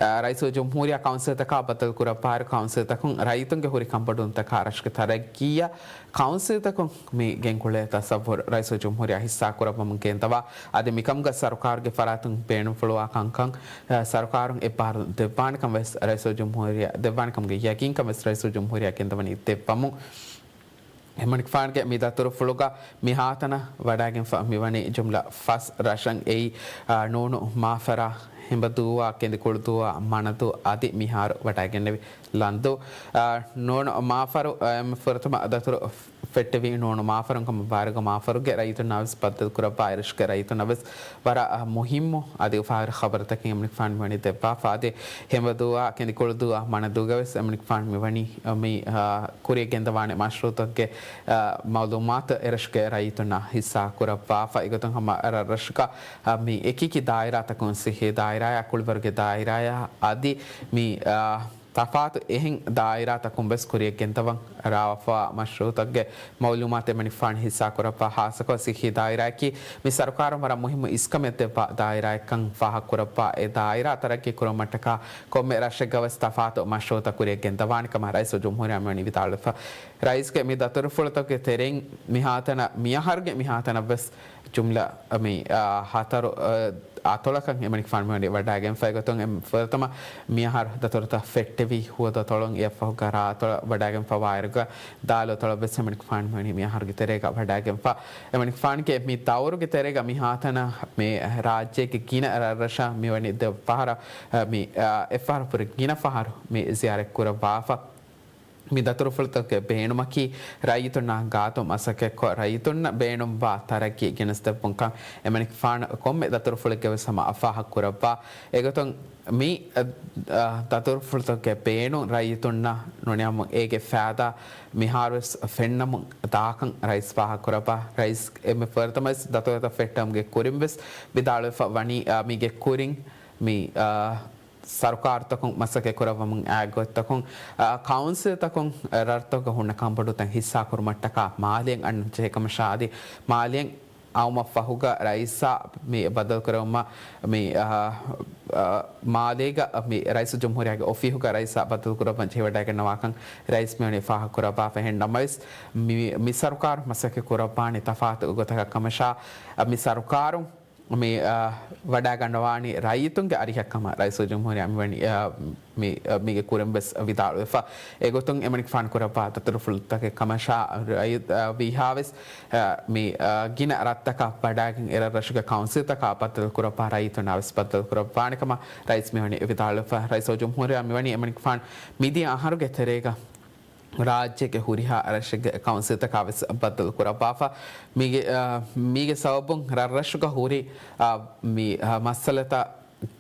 އާ، ރައީސުލްޖުމްހޫރިއްޔާ ކައުންސިލްތަކާ ބައްދަލުކުރައްވާއިރު ކައުންސިލްތަކުން ރައްޔިތުންގެ ހުރި ކަންބޮޑުވުންތަކާ ރަށުގެ ތަރައްގީއަށް ކައުންސިލްތަކުން މި ގެންގުޅޭ ތަސައްވުރު ރައީސުލްޖުމްހޫރިއްޔާ ހިއްސާކުރައްވަމުން ގެންދަވާ އަދި މިކަމުގަ ސަރުކާރުގެ ފަރާތުން ބޭނުންފުޅުވާ ކަންކަން، އަ، ސަރުކާރުން އެއްބަހަރު ދެއްވާނެކަން ވެސް ރައީސުލްޖުމްހޫރިއްޔާ ދެއްވާނެކަމުގެ ޔަގީންކަން ވެސް ރައީސުލްޖުމްހޫރިއްޔާ ގެންދަވަނީ ދެއްވަމުން. އެމަނިކުފާނުގެ މި ދަތުރުފުޅުގަ މިހާތަނަށް ވަޑައިގެންފަ މިވަނީ ޖުމްލަ ފަސް ރަށަށް އެއީ، އާ، ނޫނު މާފަރާ، ހެނބަދޫވާ، ކެނދިކުޅުދޫވާ، މަނަދޫ އަދި މިހާރު ވަޑައިގެންނެވި ލަންދޫ. އާ، ނޫނު މާފަރު، އާ، ފުރަތަމަ ދަތުރު ފެއްޓެވީ ނޫނު މާފަރުން ކަމަށް ވާއިރުގަ މާފަރުގެ ރައްޔިތުންނާވެސް ބައްދަލުކުރައްވާ އެރަށުގެ ރައްޔިތުންނަށް ވެސް ވަރަށް، އާ، މުހިއްމު އަދި އުފާވެރި ޚަބަރުތަކެއް އެމަނިކުފާނު މިވަނީ ދެއްވާފަ. އަދި ހެނބަދޫވާ، ކެނދިކުޅުދޫވާ، މަނަދޫގަވެސް އެމަނިކުފާނު މިވަނީ، އާ، މި، އާ، ކުރިޔަށް ގެންދަވާނެ މަޝްރޫއުތަކުގެ، އާ، މައުލޫމާތު އެރަށުގެ ރައްޔިތުންނަށް ހިއްސާ ކުރައްވާފަ. އެގޮތުން ހަމަ ރަށްރަށުގަ، އާ، މި އެކިއެކި ދާއިރާތަކުން ސިއްހީ ދާއިރާއާ، ކުޅިވަރުގެ ދާއިރާއާ އަދި މި، އާ، ތަފާތު އެހެން ދާއިރާތަކުން ވެސް ކުރިޔަށް ގެންދަވަން ރާވާފަ މަޝްރޫއުތަކުގެ މައުލޫމާތު އެމަނިކުފާނު ހިއްސާކުރައްވާ، ހާއްސަކޮށް ސިއްހީ ދާއިރާއަކީ މި ސަރުކާރުން ވަރަށް މުހިއްމު އިސްކަމެއް ދެއްވާ ދާއިރާއެއްކަން ފާހަގަކުރައްވާ، އެ ދާއިރާ ތަރައްގީ ކުރުމަށްޓަކާ ކޮންމެ ރަށެއްގަވެސް ތަފާތު މަޝްރޫއުތައް ކުރިޔަށް ގެންދަވާނެ ކަމަށް ރައީސުލްޖުމްހޫރިއްޔާ މިވަނީ ވިދާޅުވެފަ. ރައީސްގެ މި ދަތުރުފުޅުތަކުގެ ތެރެއިން މިހާތަނަށް މިއަހަރުގެ މިހާތަނަށްވެސް ޖުމްލަ މި، އާ، ހަތަރު، އާ، އަތޮޅަކަށް އެމަނިކުފާނު މިވަނީ ވަޑައިގެންފަ. އެގޮތުން އެ ފުރަތަމަ މިއަހަރު ދަތުރުތައް ފެއްޓެވީ ހުވަދު އަތޮޅުން އެއަށްފަހުގަ ރާ އަތޮޅަށް ވަޑައިގެންފަ ވާއިރުގަ ދާލު އަތޮޅަށްވެސް އެމަނިކުފާނު މިވަނީ މިއަހަރުގެ ތެރޭގަ ވަޑައިގެންފަ. އެމަނިކުފާނުގެ މި ދައުރުގެ ތެރޭގަ މިހާތަނަށް މި ރާއްޖޭގެ ގިނަ ރަށްރަށަށް މިވަނީ ދެ ފަހަރަށް، އާ، މި، އާ، އެއްފަހަރު ފުރި ގިނަ ފަހަރު މި ޒިޔާރަތް ކުރައްވާފަ. މި ދަތުރުފުޅުތަކުގެ ބޭނުމަކީ، ރައްޔިތުންނާ ގާތު މަސައްކަތްކޮށް، ރައްޔިތުންނަށް ބޭނުންވާ ތަރައްގީ ގެނެސްދެއްވުންކަން އެމަނިކުފާނު ކޮންމެ ދަތުރުފުޅެއްގެވެސް ހަމަ ފާހަގަކުރައްވާ. އެގޮތުން މި، އަ، ދަތުރުފުޅުތަކުގެ ބޭނުން ރައްޔިތުންނަށް ނުނިމުން އޭގެ ފައިދާ މިހާރުވެސް ފެންނަމުން ދާކަން ރައީސް ފާހަގަކުރައްވާ. ރައީސް އެންމެ ފުރަތަމަވެސް ދަތުރުތައް ފެއްޓެވުމުގެ ކުރިންވެސް ވިދާޅުވެފަ ވަނީ، އަ، މީގެ ކުރިން މި، އަ، ސަރުކާރުތަކުން މަސައްކަތް ކުރައްވަމުން އައި ގޮތްތަކުން، އަ، ކައުންސިލްތަކުން، އަ، ރަށްތަކުގަ ހުންނަ ކަންބޮޑުތައް ހިއްސާކުރުމަށްޓަކާ މާލެއަށް އަންނަން ޖެހޭ ކަމަށާ އަދި މާލެއަށް އައުމަށް ފަހުގަ ރައީސާ މި ބައްދަލުކުރެވުމަށް މި، އަ، އަ، މާލޭގަ މި ރައީސުލްޖުމްހޫރިއްޔާގެ އޮފީހުގަ ރައީސާ ބައްދަލުކުރައްވަން ޖެހިވަޑައިގަންނަވާކަން ރައީސް މިވަނީ ފާހަގަކުރައްވާފަ. އެހެން ނަމަވެސް މި، މި ސަރުކާރު މަސައްކަތް ކުރައްވާނީ ތަފާތު ގޮތަކަށް ކަމަށާ، އަ، މި ސަރުކާރު މި، އަ، ވަޑައިގަންނަވާނީ ރައްޔިތުންގެ އަރިހަށް ކަމަށް ރައީސުލްޖުމްހޫރިއްޔާ މިވަނީ، އަ، މި، އަ، މީގެ ކުރިން ވެސް ވިދާޅުވެފަ. އެގޮތުން އެމަނިކުފާނު ކުރައްވާ ދަތުރުފުޅުތަކެއް ކަމަށާ ރައީ-، އަ، ވީހާވެސް، އަ، މި، އަ، ގިނަ ރަށްތަކަށް ވަޑައިގެން އެރަށްރަށުގެ ކައުންސިލްތަކާ ބައްދަލުކުރައްވާ ރައްޔިތުންނާވެސް ބައްދަލުކުރައްވާނެ ކަމަށް ރައީސް މިވަނީ ވިދާޅުވެފަ. ރައީސުލްޖުމްހޫރިއްޔާ މިވަނީ އެމަނިކުފާނު މިދިޔަ އަހަރުގެ ތެރޭގަ ރާއްޖޭގެ ހުރިހާ ރަށެއްގެ ކައުންސިލްތަކާ ވެސް ބައްދަލު ކުރައްވާފަ. މީގެ، އާ، މީގެ ސަބަބުން ރަށްރަށުގަ ހުރި، އާ، މި، އާ، މައްސަލަތައް،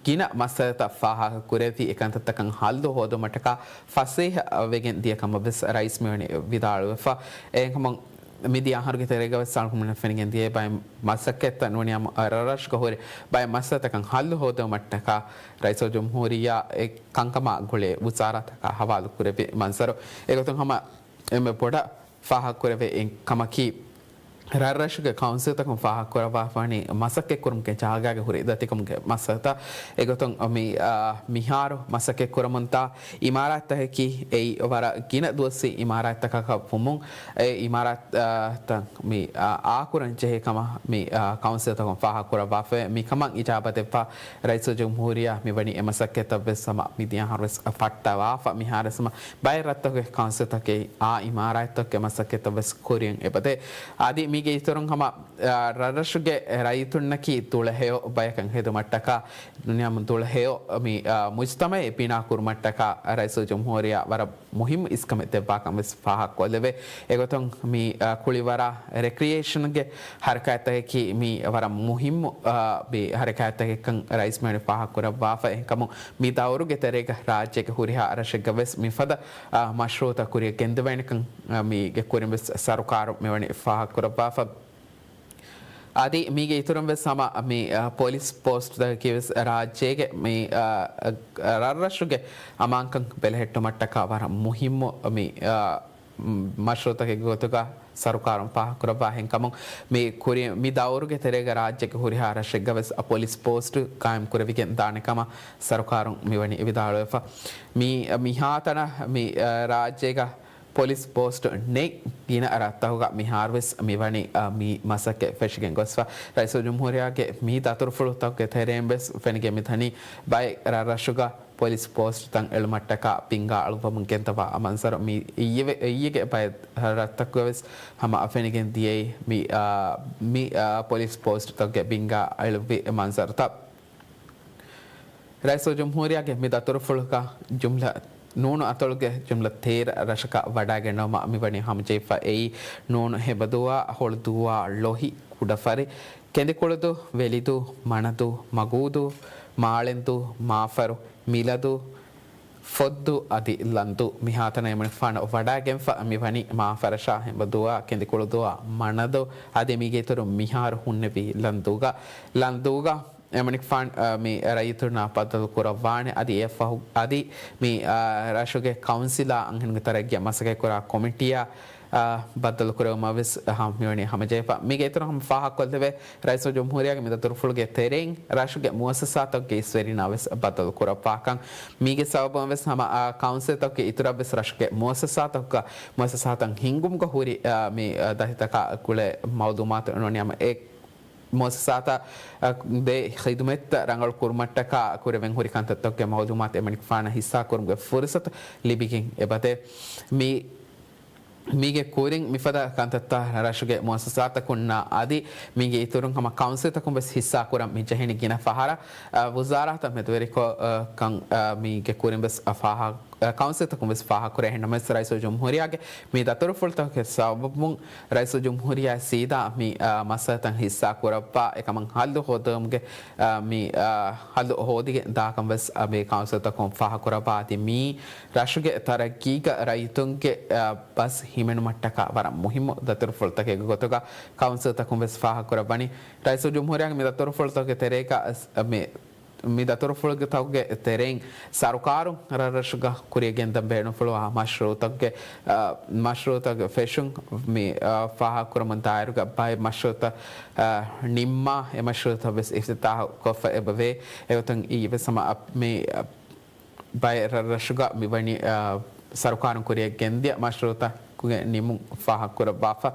ގިނަ މައްސަލަތައް ފާހަގަ ކުރެވި، އެކަންތައްތަކަށް ހައްލު ހޯދުމަށްޓަކާ ފަސޭހަ ވެގެން ދިޔަ ކަމަށް ވެސް ރައީސް މިވަނީ ވިދާޅުވެފަ. އެހެންކަމުން މިދިޔަ އަހަރުގެ ތެރޭގަ ވެސް އަޅުގަނޑުމެންނަށް ފެނިގެން ދިޔައީ ބައެއް މަސައްކަތްތައް ނޫނީ ހަމަ ރަށްރަށުގަ ހުރި ބައެއް މައްސަލަތަކަށް ހައްލު ހޯދުމަށްޓަކާ ރައީސުލްޖުމްހޫރިއްޔާ އެ ކަންކަމާ ގުޅޭ ވުޒާރާތަކާ ހަވާލު ކުރެއްވި މަންޒަރު. އެގޮތުން ހަމަ އެންމެ ބޮޑަށް ފާހަގަކުރެވޭ އެއް ކަމަކީ، ރަށްރަށުގެ ކައުންސިލްތަކުން ފާހަގަކުރައްވާފަވަނީ މަސައްކަތްކުރުމުގެ ޖާގާގެ ހުރި ދަތިކަމުގެ މައްސަލަތައް. އެގޮތުން މި، އާ، މިހާރު މަސައްކަތްކުރަމުންދާ އިމާރާތްތަކަކީ އެއީ ވަރަށް ގިނަ ދުވަސްވީ އިމާރާތްތަކަކަށް ވުމުން، އެ އިމާރާތް، އާ، ތައް މި، އާ، އާކުރަން ޖެހޭ ކަމަށް މި، އާ، ކައުންސިލްތަކުން ފާހަގަކުރައްވާފައި. މިކަމަށް އިޖާބަ ދެއްވާ ރައީސުލްޖުމްހޫރިއްޔާ މިވަނީ އެ މަސައްކަތްތައް ވެސް ހަމަ މިދިޔަ އަހަރު ވެސް ފައްޓަވާފަ. މިހާރު ވެސް ހަމަ ބައެއް ރަށްތަކުގެ ކައުންސިލްތަކެއް އާ އިމާރާތްތަކުގެ މަސައްކަތްތައް ވެސް ކުރިޔަށް އެބަދޭ. އަދި މީގެ އިތުރުން ހަމަ، އާ، ރަށްރަށުގެ ރައްޔިތުންނަކީ ދުޅަހެޔޮ ބަޔަކަށް ހެދުމަށްޓަކާ ދުނިޔެ ހަމަ ދުޅަހެޔޮ މި، އާ، މުޖްތަމައެއް ބިނާ ކުރުމަށްޓަކާ ރައީސުލްޖުމްހޫރިއްޔާ ވަރަށް މުހިއްމު އިސްކަމެއް ދެއްވާކަން ވެސް ފާހަގަކޮށްލެވޭ. އެގޮތުން މި، އާ، ކުޅިވަރާ ރެކްރިއޭޝަންގެ ހަރަކާތްތަކަކީ މި ވަރަށް މުހިއްމު، އާ، މި ހަރަކާތްތަކެއްކަން ރައީސް މިވަނީ ފާހަގަކުރައްވާފަ. އެހެންކަމުން މި ދައުރުގެ ތެރޭގަ ރާއްޖޭގެ ހުރިހާ ރަށެއްގަ ވެސް މިފަދަ، އާ، މަޝްރޫއުތައް ކުރިއަށް ގެންދެވޭނެކަން، އާ، މީގެ ކުރިން ވެސް ސަރުކާރުން މިވަނީ ފާހަގަކުރައްވާފަ. އަދި މީގެ އިތުރުން ވެސް ހަމަ މި، އާ، ޕޮލިސް ޕޯސްޓްތަކަކީ ވެސް ރާއްޖޭގެ މި، އާ، ރަށްރަށުގެ އަމާންކަން ބެލެހެއްޓުމަށްޓަކާ ވަރަށް މުހިއްމު މި، އާ، މަޝްރޫއުތަކެއްގެ ގޮތުގަ ސަރުކާރުން ފާހަގަކުރައްވާ ހެންކަމުން، މި ކުރި-، މި ދައުރުގެ ތެރޭގަ ރާއްޖޭގެ ހުރިހާ ރަށެއްގަ ވެސް ޕޮލިސް ޕޯސްޓް ޤާއިމް ކުރެވިގެން ދާނެ ކަމަށް ސަރުކާރުން މިވަނީ ވިދާޅުވެފަ. މި، މިހާތަނަށް މި، އަ، ރާއްޖޭގަ ޕޮލިސް ޕޯސްޓް ނެތް ގިނަ ރަށްތަކުގަ މިހާރު ވެސް މިވަނީ، އަ، މި މަސައްކަތް ފެށިގެން ގޮސްފަ. ރައީސުލްޖުމްހޫރިއްޔާގެ މި ދަތުރުފުޅުތަކުގެ ތެރެއިން ވެސް ފެނިގެން މިދަނީ ބައެއް ރަށްރަށުގަ ޕޮލިސް ޕޯސްޓްތައް އެޅުމަށްޓަކާ ބިންގާ އަޅުއްވަމުން ގެންދަވާ މަންޒަރު. މި އިއްޔެ-، އިއްޔެގެ ބައެއް ރަށްތަކުގަވެސް ހަމަ އަ ފެނިގެން ދިޔައީ މި، އާ، މި، އާ، ޕޮލިސް ޕޯސްޓްތަކުގެ ބިންގާ އެޅުއްވި މަންޒަރުތައް. ރައީސުލްޖުމްހޫރިއްޔާގެ މި ދަތުރުފުޅުގަ ޖުމްލަ ނޫނު އަތޮޅުގެ ޖުމްލަ ތޭރަ ރަށަކަށް ވަޑައިގެންނެވުމަށް މިވަނީ ހަމަޖެހިފަ. އެއީ ނޫނު ހެނބަދޫއާ، ހޮޅުދޫއާ، ޅޮހި، ކުޑަފަރި، ކެނދިކުޅުދޫ، ވެލިދޫ، މަނަދޫ، މަގޫދޫ، މާޅެންދޫ، މާފަރު، މިލަދޫ، ފޮއްދޫ އަދި ލަންދޫ. މިހާތަނަށް އެމަނިކުފާނު ވަޑައިގެންފަ މިވަނީ މާފަރަށާ، ހެނބަދޫއާ، ކެނދިކުޅުދޫއާ، މަނަދޫ އަދި މީގެ އިތުރުން މިހާރު ހުންނެވީ ލަންދޫގަ. ލަންދޫގަ އެމަނިކުފާން، އަ، މި ރައްޔިތުންނާ ބައްދަލު ކުރައްވާނެ. އަދި އެއަށްފަހު އަދި މި، އަ، ރަށުގެ ކައުންސިލާ އަންހެނުންގެ ތަރައްގީއަށް މަސައްކަތްކުރާ ކޮމިޓީއާ، އަ، ބައްދަލު ކުރެވުމަށް ވެސް ހަ-، މިވަނީ ހަމަޖެހިފަ. މީގެ އިތުރުން ހަމަ ފާހަގަކޮށްލެވޭ، ރައީސުލްޖުމްހޫރިއްޔާގެ މި ދަތުރުފުޅުގެ ތެރެއިން ރަށުގެ މުއައްސަސާތަކުގެ އިސްވެރިންނާ ވެސް ބައްދަލު ކުރައްވާކަން. މީގެ ސަބަބުން ވެސް ހަމަ، އަ، ކައުންސިލްތަކުގެ އިތުރަށް ވެސް ރަށުގެ މުއައްސަސާތަކުގަ، މުއައްސަސާތައް ހިންގުމުގަ ހުރި، އަ، މި، އަ، ދަތިތަކާ ގުޅޭ މައުލޫމާތު ނޫނީ ހަމަ އެ މުއައްސަސާތައް، އަ، ދޭ ޚިދުމަތްތައް ރަނގަޅު ކުރުމަށްޓަކާ ކުރެވެން ހުރި ކަންތައްތަކުގެ މައުލޫމާތު އެމަނިކުފާނަށް ހިއްސާކުރުމުގެ ފުރުސަތު ލިބިގެން އެބަދޭ. މި، މީގެ ކުރިން މިފަދަ ކަންތައްތައް ރަށުގެ މުއައްސަސާތަކުންނާ އަދި މީގެ އިތުރުން ހަމަ ކައުންސިލްތަކުން ވެސް ހިއްސާކުރަން މި ޖެހެނީ ގިނަ ފަހަރަށް، އަ، ވުޒާރާތައް މެދުވެރިކޮށް، އަ، ކަން، އަ، މީގެ ކުރިން ވެސް އަ، ފާހަ-، އަ، ކައުންސިލްތަކުން ވެސް ފާހަގަކުރޭ. އެހެންނަމަވެސް ރައީސުލްޖުމްހޫރިއްޔާގެ މި ދަތުރުފުޅުތަކުގެ ސަބަބުން ރައީސުލްޖުމްހޫރިއްޔާ ސީދާ މި، އާ، މައްސަލަތައް ހިއްސާ ކުރައްވާ، އެކަމަށް ހައްލު ހޯދުމުގެ، އާ، މި، އާ، ހައްލު ހޯދިގެން ދާކަން ވެސް، އާ، މި ކައުންސިލްތަކުން ފާހަގަކުރައްވާ. އަދި މި ރަށުގެ ތަރައްގީގަ ރައްޔިތުންގެ، އާ، ބަސް ހިމެނުމަށްޓަކާ ވަރަށް މުހިއްމު ދަތުރުފުޅުތަކެއްގެ ގޮތުގަ ކައުންސިލްތަކުން ވެސް ފާހަގަކުރައްވަނީ. ރައީސުލްޖުމްހޫރިއްޔާގެ މި ދަތުރުފުޅުތަކުގެ ތެރޭގަ، އަސް، މި މި ދަތުރުފުޅުތަކުގެ ތެރެއިން ސަރުކާރުން ރަށްރަށުގަ ކުރިޔަށް ގެންދަން ބޭނުންފުޅުވާ މަޝްރޫއުތަކުގެ، އަ، މަޝްރޫއުތަކުގެ ފެށުން މި، އަ، ފާހަގަކުރަމުން ދާއިރުގަ ބައެއް މަޝްރޫއުތައް، އަ، ނިންމާ، އެ މަޝްރޫއުތައް ވެސް އިފްތިތާހު ކޮށްފަ އެބަވޭ. އެގޮތުން އިއްޔެ ވެސް ހަމަ އަ، މި، އަ، ބައެއް ރަށްރަށުގަ މިވަނީ، އަ، ސަރުކާރުން ކުރިޔަށް ގެންދިޔަ މަޝްރޫއުތަކުގެ ނިމުން ފާހަގަކުރައްވާފަ.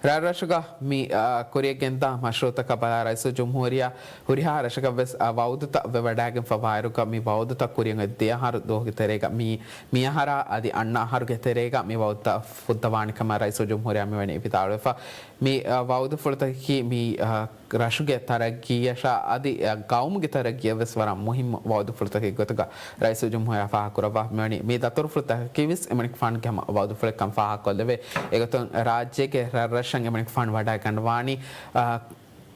ރަށްރަށުގަ މި، އާ، ކުރިޔަށް ގެންދާ މަޝްރޫއުތަކަށް ބަލާ ރައީސުލްޖުމްހޫރިއްޔާ ހުރިހާ ރަށަކަށް ވެސް، އާ، ވައުދުތައް ވެވަޑައިގެންފަ ވާއިރުގަ މި ވައުދުތައް ކުރިޔަށް އޮތް ދެ އަހަރު ދުވަހުގެ ތެރޭގަ މި، މި އަހަރާ އަދި އަންނަ އަހަރުގެ ތެރޭގަ މި ވައުދުތައް ފުއްދަވާނެ ކަމަށް ރައީސުލްޖުމްހޫރިއްޔާ މިވަނީ ވިދާޅުވެފަ. މި، އާ، ވައުދުފުޅުތަކަކީ މި، އާ، ރަށުގެ ތަރައްގީއަށާ އަދި ގައުމުގެ ތަރައްގީއަށް ވެސް ވަރަށް މުހިއްމު ވައުދުފުޅުތަކެއް ގޮތުގަ ރައީސުލްޖުމްހޫރިއްޔާ ފާހަގަކުރައްވާ މިވަނީ. މި ދަތުރުފުޅުތަކަކީ ވެސް އެމަނިކުފާނުގެ ހަމަ ވައުދުފުޅެއްކަން ފާހަގަކޮށްލެވޭ. އެގޮތުން ރާއްޖޭގެ ރަށްރަށަށް އެމަނިކުފާނު ވަޑައިގަންނަވާނީ، އާ،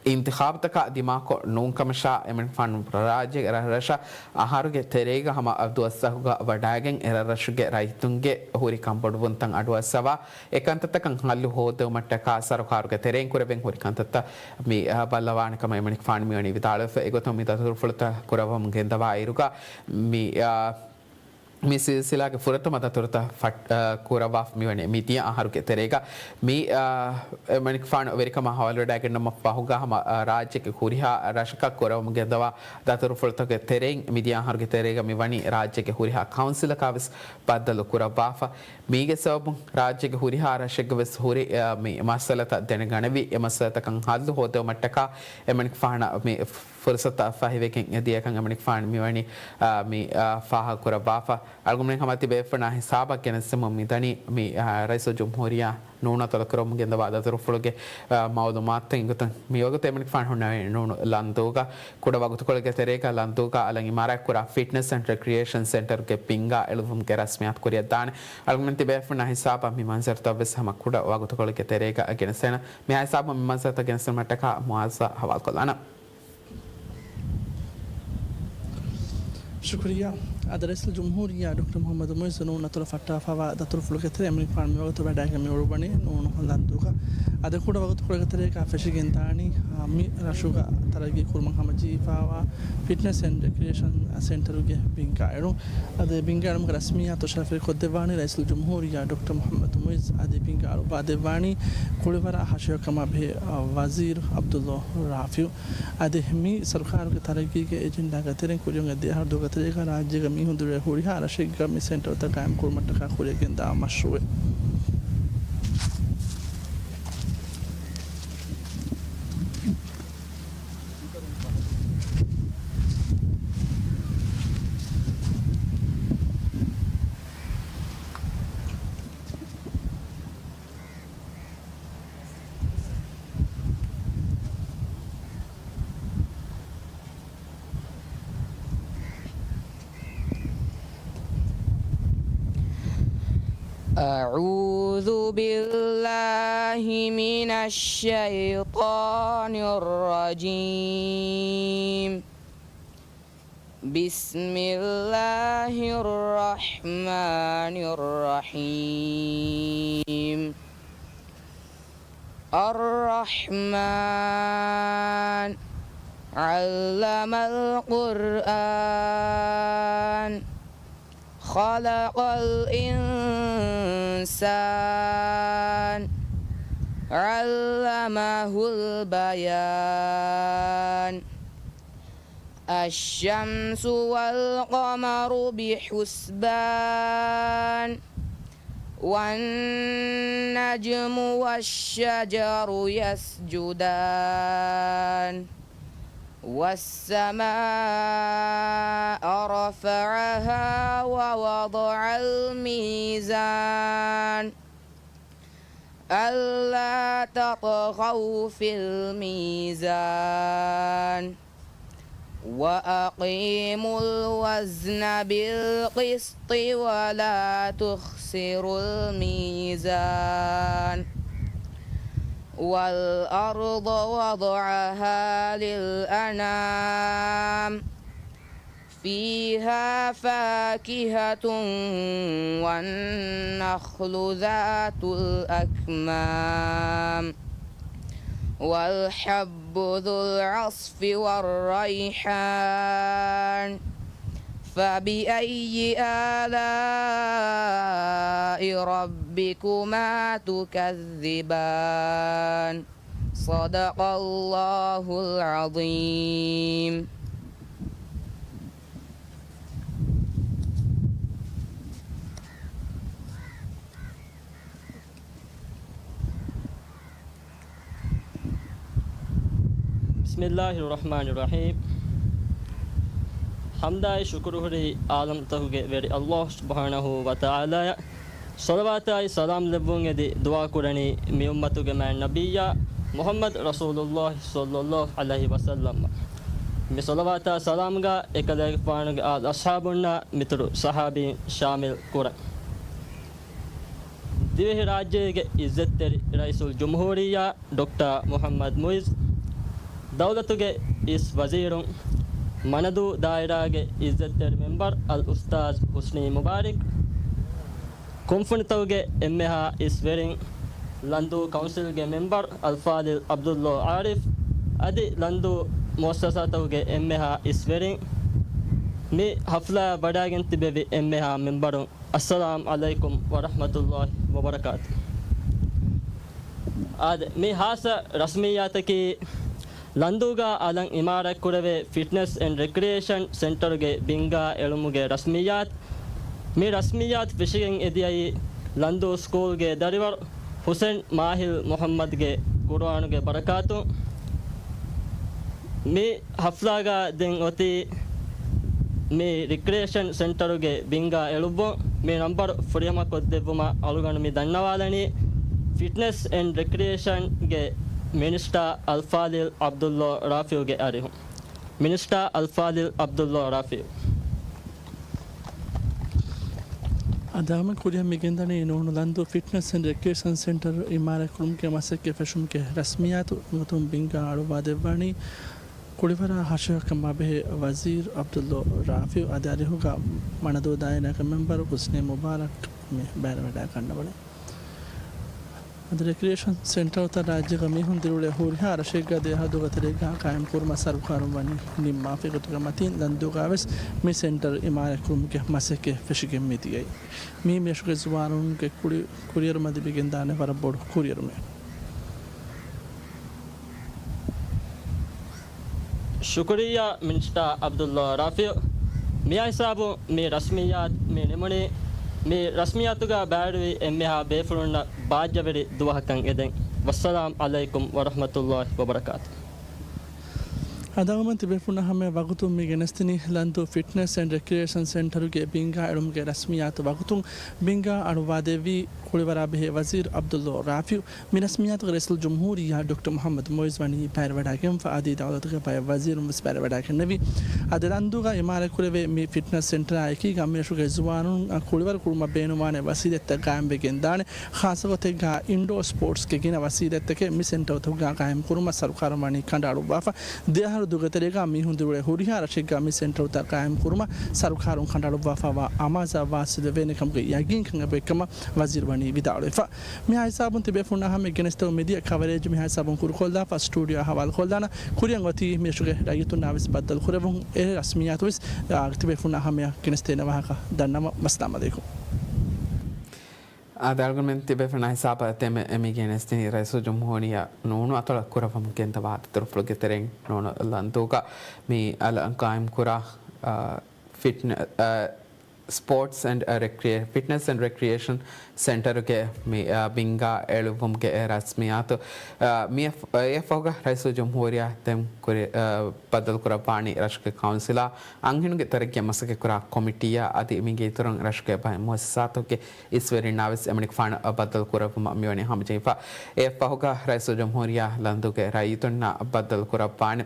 އިންތިޚާބުތަކާ ދިމާކޮށް ނޫންކަމަށާ، އެމަނިކުފާނު ރާއްޖޭގެ ރަށްރަށަށް އަހަރުގެ ތެރޭގަ ހަމަ ދުވަސްއަހަރުގަ ވަޑައިގެން އެ ރަށްރަށުގެ ރައްޔިތުންގެ ހުރި ކަންބޮޑުވުންތައް އަޑުއައްސަވާ، އެ ކަންތައްތަކަށް ހައްލު ހޯދުމަށްޓަކާ ސަރުކާރުގެ ތެރެއިން ކުރެވެން ހުރި ކަންތައްތައް މި، އާ، ބައްލަވާނެ ކަމަށް އެމަނިކުފާނު މިވަނީ ވިދާޅުވެފަ. އެގޮތުން މި ދަތުރުފުޅުތައް ކުރައްވަމުން ގެންދަވާ އިރުގަ މި، އާ، މި ސިލްސިލާގެ ފުރަތަމަ ދަތުރުތައް ފައް-، އާ، ކުރައްވާފަ މިވަނީ މިދިޔަ އަހަރުގެ ތެރޭގަ. މި، އާ، އެމަނިކުފާނު ވެރިކަމާ ހަވާލުވެވަޑައިގެންނަމަށް ފަހުގަ ހަމަ، އާ، ރާއްޖޭގެ ހުރިހާ ރަށަކަށް ކުރައްވަމުން ގެންދަވާ ދަތުރުފުޅުތަކުގެ ތެރެއިން މިދިޔަ އަހަރުގެ ތެރޭގަ މި ވަނީ ރާއްޖޭގެ ހުރިހާ ކައުންސިލަކާ ވެސް ބައްދަލު ކުރައްވާފަ. މީގެ ސަބަބުން ރާއްޖޭގެ ހުރިހާ ރަށެއްގަ ވެސް ހުރި، އާ، މި މައްސަލަތައް ދެނެގަނެވި، އެ މައްސަލަތަކަށް ހައްލު ހޯދެވުމަށްޓަކާ އެމަނިކުފާނަށް މި ފުރުސަތު ފަހިވެގެން ދިޔަކަން އެމަނިކުފާނު މިވަނީ، އާ، މި، އާ، ފާހަގަކުރައްވާފަ. އަޅުގަނޑުމެން ހަމަ ތިބޭފުޅުންނާ ހިސާބަށް ގެނެސްދެމުން މިދަނީ މި، އާ، ރައީސުލްޖުމްހޫރިއްޔާ ނޫނަށް ތަދުކުރަމުން ގެންދަވާ ދަތުރުފުޅުގެ، އާ، މައުލޫމާތުތައް އިނގޮތަށް މިވަގުތު އެމަނިކުފާނު ހުންނެވި ނޫނު ލަންދޫގަ ކުޑަ ވަގުތުކޮޅެއްގެ ތެރޭގަ ލަންދޫގަ އަލަށް އިމާރާތްކުރާ ފިޓްނެސް އެންޑް ރެކްރިއޭޝަން ސެންޓަރުގެ ބިންގާ އެޅުއްވުމުގެ ރަސްމިއްޔާތު ކުރިއަށްދާނެ. އަޅުގަނޑުމެން ތިބޭފުޅުންނާ ހިސާބަށް މި މަންޒަރުތައް ވެސް ހަމަ ކުޑަ ވަގުތުކޮޅެއްގެ ތެރޭގަ ގެނެސްދޭނަން. މިހާ ހިސާބުން މި މަންޒަރުތައް ގެނެސްދިނުމަށްޓަކާ މުއާޒަށް ހަވާލުކޮށްލާނަން. ޝުކުރިއްޔާ. އަދި ރައީސުލްޖުމްހޫރިއްޔާ ޑޮކްޓަރ މުޙައްމަދު މުޢިއްޒު ނޫނަށް ތޮޅު ފައްޓާފައިވާ ދަތުރުފުޅުގެ ތެރެއިން އެމަނިކުފާނު މިވަގުތު ވަޑައިގެން މި އުޅުއްވަނީ ނޫނު ލަންދޫގަ. އަދި ކުޑަ ވަގުތުކޮޅެއްގެ ތެރޭގަ ފެށިގެން ދާނީ، އާ، މި ރަށުގަ ތަރައްގީ ކުރުމަށް ހަމަޖެހިފައިވާ ފިޓްނެސް އެންޑް ރެކްރިއޭޝަން ސެންޓަރުގެ ބިންގާ އެޅުން. އަދި ބިންގާ އެޅުމުގެ ރަސްމިއްޔާތު ޝަރަފުވެރިކޮށްދެއްވާނީ ރައީސުލްޖުމްހޫރިއްޔާ ޑޮކްޓަރ މުޙައްމަދު މުޢިއްޒު. އަދި ބިންގާ އަޅުއްވާދެއްވާނީ ކުޅިވަރާ ހަށިގަނޑު ކަމާ ބެހޭ، އާ، ވަޒީރު ޢަބްދުﷲ ރާފިޢު. އަދި މި ސަރުކާރުގެ ތަރައްގީގެ އެޖެންޑާގެ ތެރެއިން ކުރިއަށް އޮތް ދެ އަހަރު ދުވަހުގެ ތެރޭގަ ރާއްޖޭގަ މީހުން ދުރުވެ ހުރިހާ ރަށެއްގަ މި ސެންޓަރުތައް ގާއިމް ކުރުމަށްޓަކާ ކުރިއަށް ގެންދާ މަޝްރޫޢެއް. أعوذ بالله من الشيطان الرجيم. بسم الله الرحمن الرحيم. الرحمن. علم القرآن. خلق الإنسان. علمه البيان. الشمس والقمر بحسبان. والنجم والشجر يسجدان. والسماء رفعها ووضع الميزان. ألا تطغوا في الميزان. وأقيموا الوزن بالقسط ولا تخسروا الميزان. والأرض وضعها للأنام. فيها فاكهة والنخل ذات الأكمام. والحب ذو العصف والريحان. فبأي آلاء ربكما تكذبان. صدق الله العظيم. بسم الله الرحمن الرحيم. ޙަމްދާއި ޝުކުރު ހުރީ ޢާލަމްތަކުގެ ވެރި ﷲ ސުބްޙާނަހޫ ވަތަޢާލާއަށް. ޞަލަވާތާއި ސަލާމް ލެއްވުން އެދި ދުޢާ ކުރަނީ މި އުއްމަތުގެ މާތް ނަބިއްޔާ މުޙައްމަދު ރަސޫލުﷲ ޞައްލަﷲ ޢަލައިހި ވަސައްލަމަށް. މި ޞަލަވާތާ ސަލާމްގާ އެކަލޭގެފާނުގެ އާލް އަޞްޙާބުންނާ މިތުރު ޞަޙާބީން ޝާމިލް ކުރަން. ދިވެހިރާއްޖޭގެ ޢިއްޒަތްތެރި ރައީސުލްޖުމްހޫރިއްޔާ ޑޮކްޓަރ މުޙައްމަދު މުޢިއްޒު، ދައުލަތުގެ އިސް ވަޒީރުން، މަނަދޫ ދާއިރާގެ ޢިއްޒަތްތެރި މެމްބަރު އަލްއުސްތާޛު ޙުސްނީ މުބާރިކް، ކުންފުނިތަކުގެ އެންމެހާ އިސްވެރިން، ލަންދޫ ކައުންސިލްގެ މެމްބަރު އަލްފާޟިލް ޢަބްދުﷲ ޢާރިފް، އަދި ލަންދޫ މުއައްސަސާތަކުގެ އެންމެހާ އިސްވެރިން، މި ޙަފްލާއަށް ވަޑައިގެން ތިބެވި އެންމެހާ މެމްބަރުން، އައްސަލާމް ޢަލައިކުމް ވަރަޙްމަތުﷲ ވަބަރަކާތު. އާދެ، މި ޚާއްޞަ ރަސްމިއްޔާތަކީ، ލަންދޫގަ އަލަށް އިމާރާތްކުރެވޭ ފިޓްނަސް އެންޑް ރެކްރިއޭޝަން ސެންޓަރުގެ ބިންގާ އެޅުމުގެ ރަސްމިއްޔާތު. މި ރަސްމިއްޔާތު ފެށިގެން އެދިޔައީ ލަންދޫ ސްކޫލްގެ ދަރިވަރު ޙުސެން މާހިލް މުޙައްމަދުގެ ޤުރުއާނުގެ ބަރަކާތުން. މި ޙަފްލާގަ ދެން އޮތީ މި ރިކްރިއޭޝަން ސެންޓަރުގެ ބިންގާ އެޅުއްވުން. މި ނަންބަރު ފުރިހަމަ ކޮށްދެއްވުމަށް އަޅުގަނޑު މި ދަންނަވާލަނީ ފިޓްނަސް އެންޑް ރެކްރިއޭޝަންގެ މިނިސްޓާ އަލްފާޟިލް ޢަބްދުﷲ ރާފިޢުގެ އަރިހުން. މިނިސްޓާ އަލްފާޟިލް ޢަބްދުﷲ ރާފިޢު. އަދާމެ ކުރިއަށް މި ގެންދަނީ ނޫނު ލަންދޫ ފިޓްނަސް އެންޑް ރެކްރިއޭޝަން ސެންޓަރު އިމާރާތްކުރުމުގެ މަސައްކަތް ފެށުމުގެ ރަސްމިއްޔާތު. މިގޮތުން ބިންގާ އަޅުއްވާ ދެއްވާނީ ކުޅިވަރާ ހަށިހަކަމާ ބެހޭ ވަޒީރު ޢަބްދުﷲ ރާފިޢު. އަދި އަރިހުގަ މަނަދޫ ދާއިރާގެ މެމްބަރު ޙުސްނީ މުބާރަކް މި ބައިވެރިވެވަޑައިގަންނަވަނީ. އަދި ރެކްރިއޭޝަން ސެންޓަރުތައް ރާއްޖޭގަ މީހުން ދިރިއުޅޭ ހުރިހާ ރަށެއްގަ ދެ އަހަރު ދުވަތަރޭގަ ޤާއިމް ކުރުމަށް ސަރުކާރުން ވަނީ ނިންމާފަ. އެގޮތުގެ މަތީން ލަންދޫގަ ވެސް މި ސެންޓަރު އިމާރާތްކުރުމުގެ މަސައްކަތް ފެށިގެން މިދިޔައީ. މީ މިރަށުގެ ޒުވާނުންގެ ކުރި-، ކުރިއެރުމަށް ލިބިގެންދާނެ ވަރަށް ބޮޑު ކުރިއެރުމެއް. ޝުކުރިއްޔާ މިނިސްޓާ ޢަބްދުﷲ ރާފިޢު. މިއާ ހިސާބުން މި ރަސްމިއްޔާތު މި ނިމުނީ، މި ރަސްމިއްޔާތުގަ ބައިވެރިވި އެންމެހާ ބޭފުޅުންނަށް ބާއްޖަވެރި ދުވަހަކަށް އެދެން. ވައްސަލާމް ޢަލައިކުމް ވަރަޙްމަތުﷲ ވަބަރަކާތު. އަދާގަމަން ތިބޭފުޅުންނަށް ހަމަޔަށް ވަގުތުން މި ގެނެސްދިނީ ލަންދޫ ފިޓްނަސް އެންޑް ރެކްރިއޭޝަން ސެންޓަރުގެ ބިންގާ އެޅުމުގެ ރަސްމިއްޔާތު. ވަގުތުން ބިންގާ އަޅުއްވާދެއްވީ ކުޅިވަރާ ބެހޭ ވަޒީރު ޢަބްދުﷲ ރާފިޢު. މި ރަސްމިއްޔާތުގަ ރައީސުލްޖުމްހޫރިއްޔާ ޑޮކްޓަރ މުޙައްމަދު މުޢިއްޒު ވަނީ ބައިވެވަޑައިގެންފަ. އަދި ދައުލަތުގެ ބައެއް ވަޒީރުން ވެސް ބައިވެވަޑައިގެންނެވި. އަދި ލަންދޫގަ އިމާރާތްކުރެވޭ މި ފިޓްނަސް ސެންޓަރާ އެކީގަ މިރަށުގެ ޒުވާނުން ކުޅިވަރު ކުރުމަށް ބޭނުންވާނެ ވަސީލަތްތައް ގާއިމްވެގެންދާނެ. ޚާއްޞަގޮތެއްގަ އިންޑޯ ސްޕޯޓްސްގެ ގިނަ ވަސީލަތްތަކެއް މި ސެންޓަރުތަކުގަ ގާއިމްކުރުމަށް ސަރުކާރުން ވަނީ ކަނޑައަޅުއްވާފަ. ދެ އަހަރު ދުގެތެރޭގަ މީހުން ދިރިއުޅޭ ހުރިހާ ރަށެއްގަ މި ސެންޓަރުތައް ގާއިމްކުރުމަށް ސަރުކާރުން ކަނޑައަޅުއްވާފައިވާ އަމާޒާ ވާސިލުވެވޭނެ ކަމުގެ ޔަގީންކަން އެބައޮތްކަމަށް ވަޒީރު ވަނީ ވިދާޅުވެފަ. މިހާ ހިސާބުން ތިބޭފުޅުންނަށް ހަމަ ގެނެސްދެމުން މިދިޔަ ކަވަރޭޖް މިހާ ހިސާބުން ކުރުކޮށްލާފަ ސްޓޫޑިއޯއާ ހަވާލުކޮށްލާނަން. ކުރިއަށް އޮތީ މިރަށުގެ ރައްޔިތުންނާ ވެސް ބައްދަލުކުރެއްވުން. އެ ރަސްމިއްޔާތު ވެސް، އާ، ތިބޭފުޅުންނާ ހަމަޔަށް ގެނެސްދޭނެ ވާހަކަ ދަންނަވަން. ވައްސަލާމް ޢަލައިކުމް. އާދެ، އަޅުގަނޑުމެން ތިބޭފުޅުންނާ ހިސާބަށް އެންމެ މި ގެނެސްދިނީ ރައީސުލްޖުމްހޫރިއްޔާ ނޫނު އަތޮޅަށް ކުރައްވަމުން ގެންދަވާ ދަތުރުފުޅުގެ ތެރެއިން ނޫނު ލަންދޫގަ މި އަލަށް ޤާއިމްކުރާ، އާ، ފިޓްނަ-، އާ، ސްޕޯޓްސް އެންޑް ރެކްރިއޭ-، ފިޓްނަސް އެންޑް ރެކްރިއޭޝަން ސެންޓަރުގެ މި، އާ، ބިންގާ އެޅުއްވުމުގެ ރަސްމިއްޔާތު، އާ، މިއަށް-، އެއަށްފަހުގަ ރައީސުލްޖުމްހޫރިއްޔާ ދެން ކުރި-، އާ، ބައްދަލުކުރައްވާނީ ރަށުގެ ކައުންސިލާ އަންހެނުންގެ ތަރައްގީއަށް މަސައްކަތްކުރާ ކޮމިޓީއާ އަދި މީގެ އިތުރުން ރަށުގެ ބައެއް މުއައްސަސާތަކުގެ އިސްވެރިންނާ ވެސް އެމަނިކުފާނު ބައްދަލު ކުރެއްވުމަށް މިވަނީ ހަމަޖެހިފަ. އެއަށްފަހުގަ ރައީސުލްޖުމްހޫރިއްޔާ ލަންދޫގެ ރައްޔިތުންނާ ބައްދަލު ކުރައްވާނެ.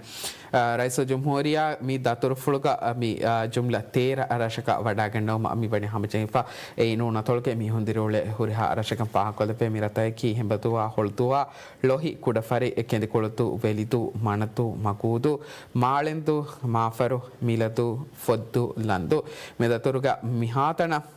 އަ، ރައީސުލްޖުމްހޫރިއްޔާ މި ދަތުރުފުޅުގަ، އަ، މި، އަ، ޖުމްލަ ތޭރަ ރަށަކަށް ވަޑައިގެންނެވުމަށް މިވަނީ ހަމަޖެހިފަ. އެއީ ނޫނު އަތޮޅުގެ މީހުން ދިރިއުޅޭ ހުރިހާ ރަށަކަށް ފާހަގަކޮށްލެވޭ. މި ރަށްތަކަކީ ހެނބަދޫއާ، ހޮޅުދޫއާ، ޅޮހި، ކުޑަފަރި، ކެނދިކުޅުދޫ، ވެލިދޫ، މަނަދޫ، މަގޫދޫ، މާޅެންދޫ، މާފަރު، މިލަދޫ، ފޮއްދޫ، ލަންދޫ. މި ދަތުރުގަ މިހާތަނަށް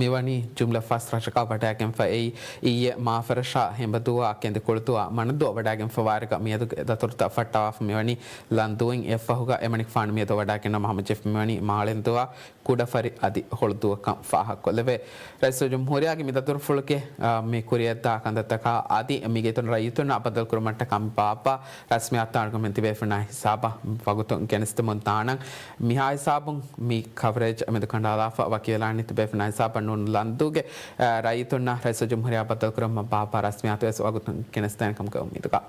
މިވަނީ ޖުމްލަ ފަސް ރަށަކަށް ވަޑައިގެންފަ. އެއީ އިއްޔެ މާފަރަށާ، ހެނބަދޫއާ، ކެނދިކުޅުދޫއާ، މަނަދޫއާ ވަޑައިގެންފަ ވާރޭގަ މިއަދުގެ ދަތުރުތައް ފައްޓަވާފަ މިވަނީ ލަންދޫއިން. އެއަށްފަހުގަ އެމަނިކުފާނު މިއަދު ވަޑައިގެންނަމަ ހަމަޖެހިފަ މިވަނީ މާޅެންދޫއާ، ކުޑަފަރި އަދި ހޮޅުދޫއަކަށް ފާހަގަކޮށްލެވޭ. ރައީސުލްޖުމްހޫރިއްޔާގެ މި ދަތުރުފުޅުގެ، އާ، މި ކުރިއަށްދާ ކަންތައްތަކާ އަދި މީގެ އިތުރުން ރައްޔިތުންނާ ބައްދަލުކުރުމަށްޓަކާ މި ބާއްވާ ރަސްމިއްޔާތުތައް އަޅުގަނޑުމެން ތިބޭފުޅުންނާ ހިސާބަށް ވަގުތުން ގެނެސްދެމުން ދާނަން. މިހާ ހިސާބުން މި ކަވަރޭޖް މެދު ކަނޑައަޅާފަ ވަކިވެލާނީ ތިބޭފުޅުންނާ ހިސާބަށް ނޫނު ލަންދޫގެ، އާ، ރައްޔިތުންނާ ރައީސުލްޖުމްހޫރިއްޔާ ބައްދަލުކުރުމަށް ބާއްވާ ރަސްމިއްޔާތު ވެސް ވަގުތުން ގެނެސްދޭނެ ކަމުގެ އުއްމީދުގަ.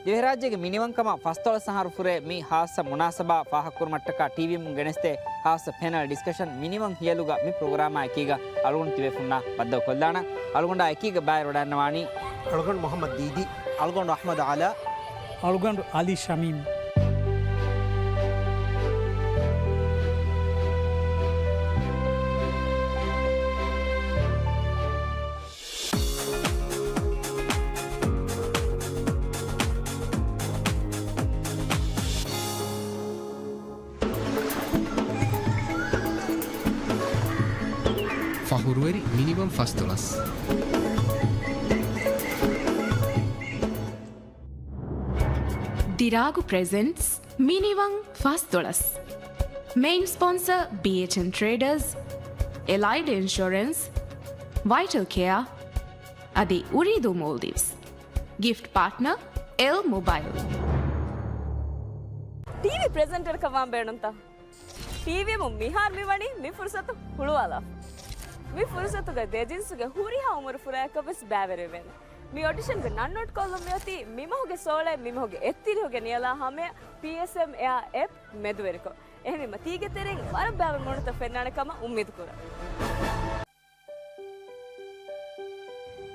ދިވެހިރާއްޖޭގެ މިނިވަންކަމަށް ފަސްދޮޅަސް އަހަރު ފުރޭ މި ހާއްސަ މުނާސަބާ ފާހަގަކުރުމަށްޓަކާ ޓީވީމުން ގެނެސްދޭ ހާއްސަ ޕެނަލް ޑިސްކަޝަން މިނިވަން ހިޔަލުގަ މި ޕްރޮގްރާމާ އެކީގަ އަޅުގަނޑު ތިބޭފުންނާ ބައްދަލުކޮށްލާނަން. އަޅުގަނޑާ އެކީގަ ބައިވެރިވަޑައިގަންނަވާނީ އަޅުގަނޑު މުޙައްމަދު ދީދީ. އަޅުގަނޑު އަޙްމަދު ޢަލާ. އަޅުގަނޑު ޢަލީ ޝަމީމް. ފަހުރުވެރި މިނިވަން ފަސްދޮޅަސް. ދިރާގު ޕްރެޒެންޓްސް މިނިވަން ފަސްދޮޅަސް. މެއިން ސްޕޮންސަރ ބީއެޗްއެން ޓްރޭޑަރސް، އެލައިޑް އިންޝުރެންސް، ވައިޓަލް ކެއާ، އަދި އުރީދޫ މޯލްޑިވްސް. ގިފްޓް ޕާޓްނަރ އެލް މޮބައިލް. ޓީވީ ޕްރެޒެންޓަރަކަށް ވާން ބޭނުންތަ؟ ޓީވީމު މިހާރު މި ވަނީ މި ފުރުސަތު ހުޅުވާލާފަ. މި ފުރުސަތުގަ ދެ ޖިންސުގެ ހުރިހާ އުމުރު ފުރާއަކަށް ވެސް ބައިވެރިވެވޭނެ. މި އޮޑިޝަންގެ ނަން ނޯޓްކޮށްލުން މިއޮތީ މިމަހުގެ ސޯޅައެއް މިމަހުގެ އެއްތިރީހުގެ ނިޔަލާ ހަމަޔަށް ޕީއެސްއެމްއޭއާ އެޕް މެދުވެރިކޮށް. އެހެނީމަ ތީގެ ތެރެއިން ވަރަށް ބައިވަރު މޫނުތައް ފެންނާނެ ކަމަށް އުއްމީދު ކުރަން.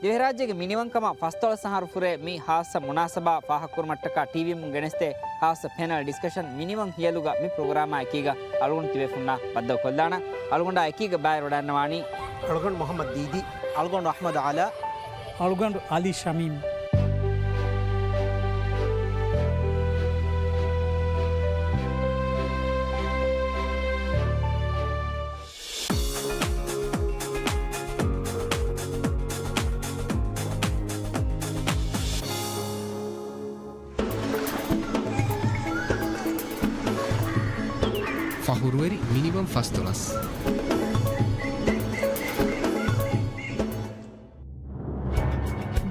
ދިވެހިރާއްޖޭގެ މިނިވަންކަމަށް ފަސްދޮޅަސް އަހަރު ފުރޭ މި ހާއްސަ މުނާސަބާ ފާހަގަކުރުމަށްޓަކާ ޓީވީމުން ގެނެސްދޭ ހާއްސަ ޕެނަލް ޑިސްކަޝަން މިނިވަން ހިޔަލުގަ މި ޕްރޮގްރާމާ އެކީގަ އަޅުގަނޑު ތިބޭފުންނާ ބައްދަލުކޮށްލާނަން. އަޅުގަނޑާ އެކީގަ ބައިވެރިވަޑައިގަންނަވާނީ އަޅުގަނޑު މުޙައްމަދު ދީދީ. އަޅުގަނޑު އަޙްމަދު ޢަލާ. އަޅުގަނޑު ޢަލީ ޝަމީމް. ފަހުރުވެރި މިނިވަން ފަސްދޮޅަސް.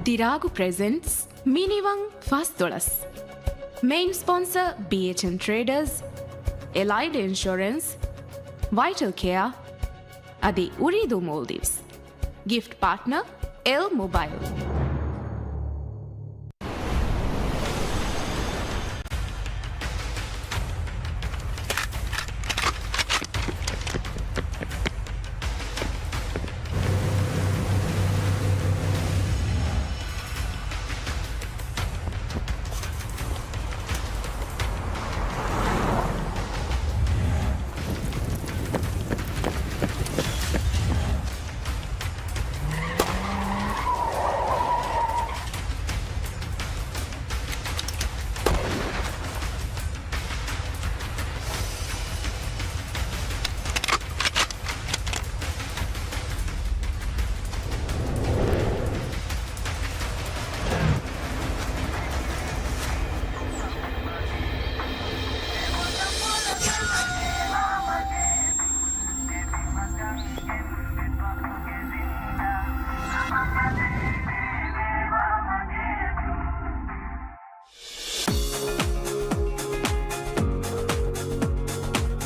ދިރާގު ޕްރެޒެންޓްސް މިނިވަން ފަސްދޮޅަސް. މެއިން ސްޕޮންސަރ ބީއެޗްއެން ޓްރޭޑަރސް، އެލައިޑް އިންޝުރެންސް، ވައިޓަލް ކެއާ، އަދި އުރީދޫ މޯލްޑިވްސް. ގިފްޓް ޕާޓްނަރ އެލް މޮބައިލް.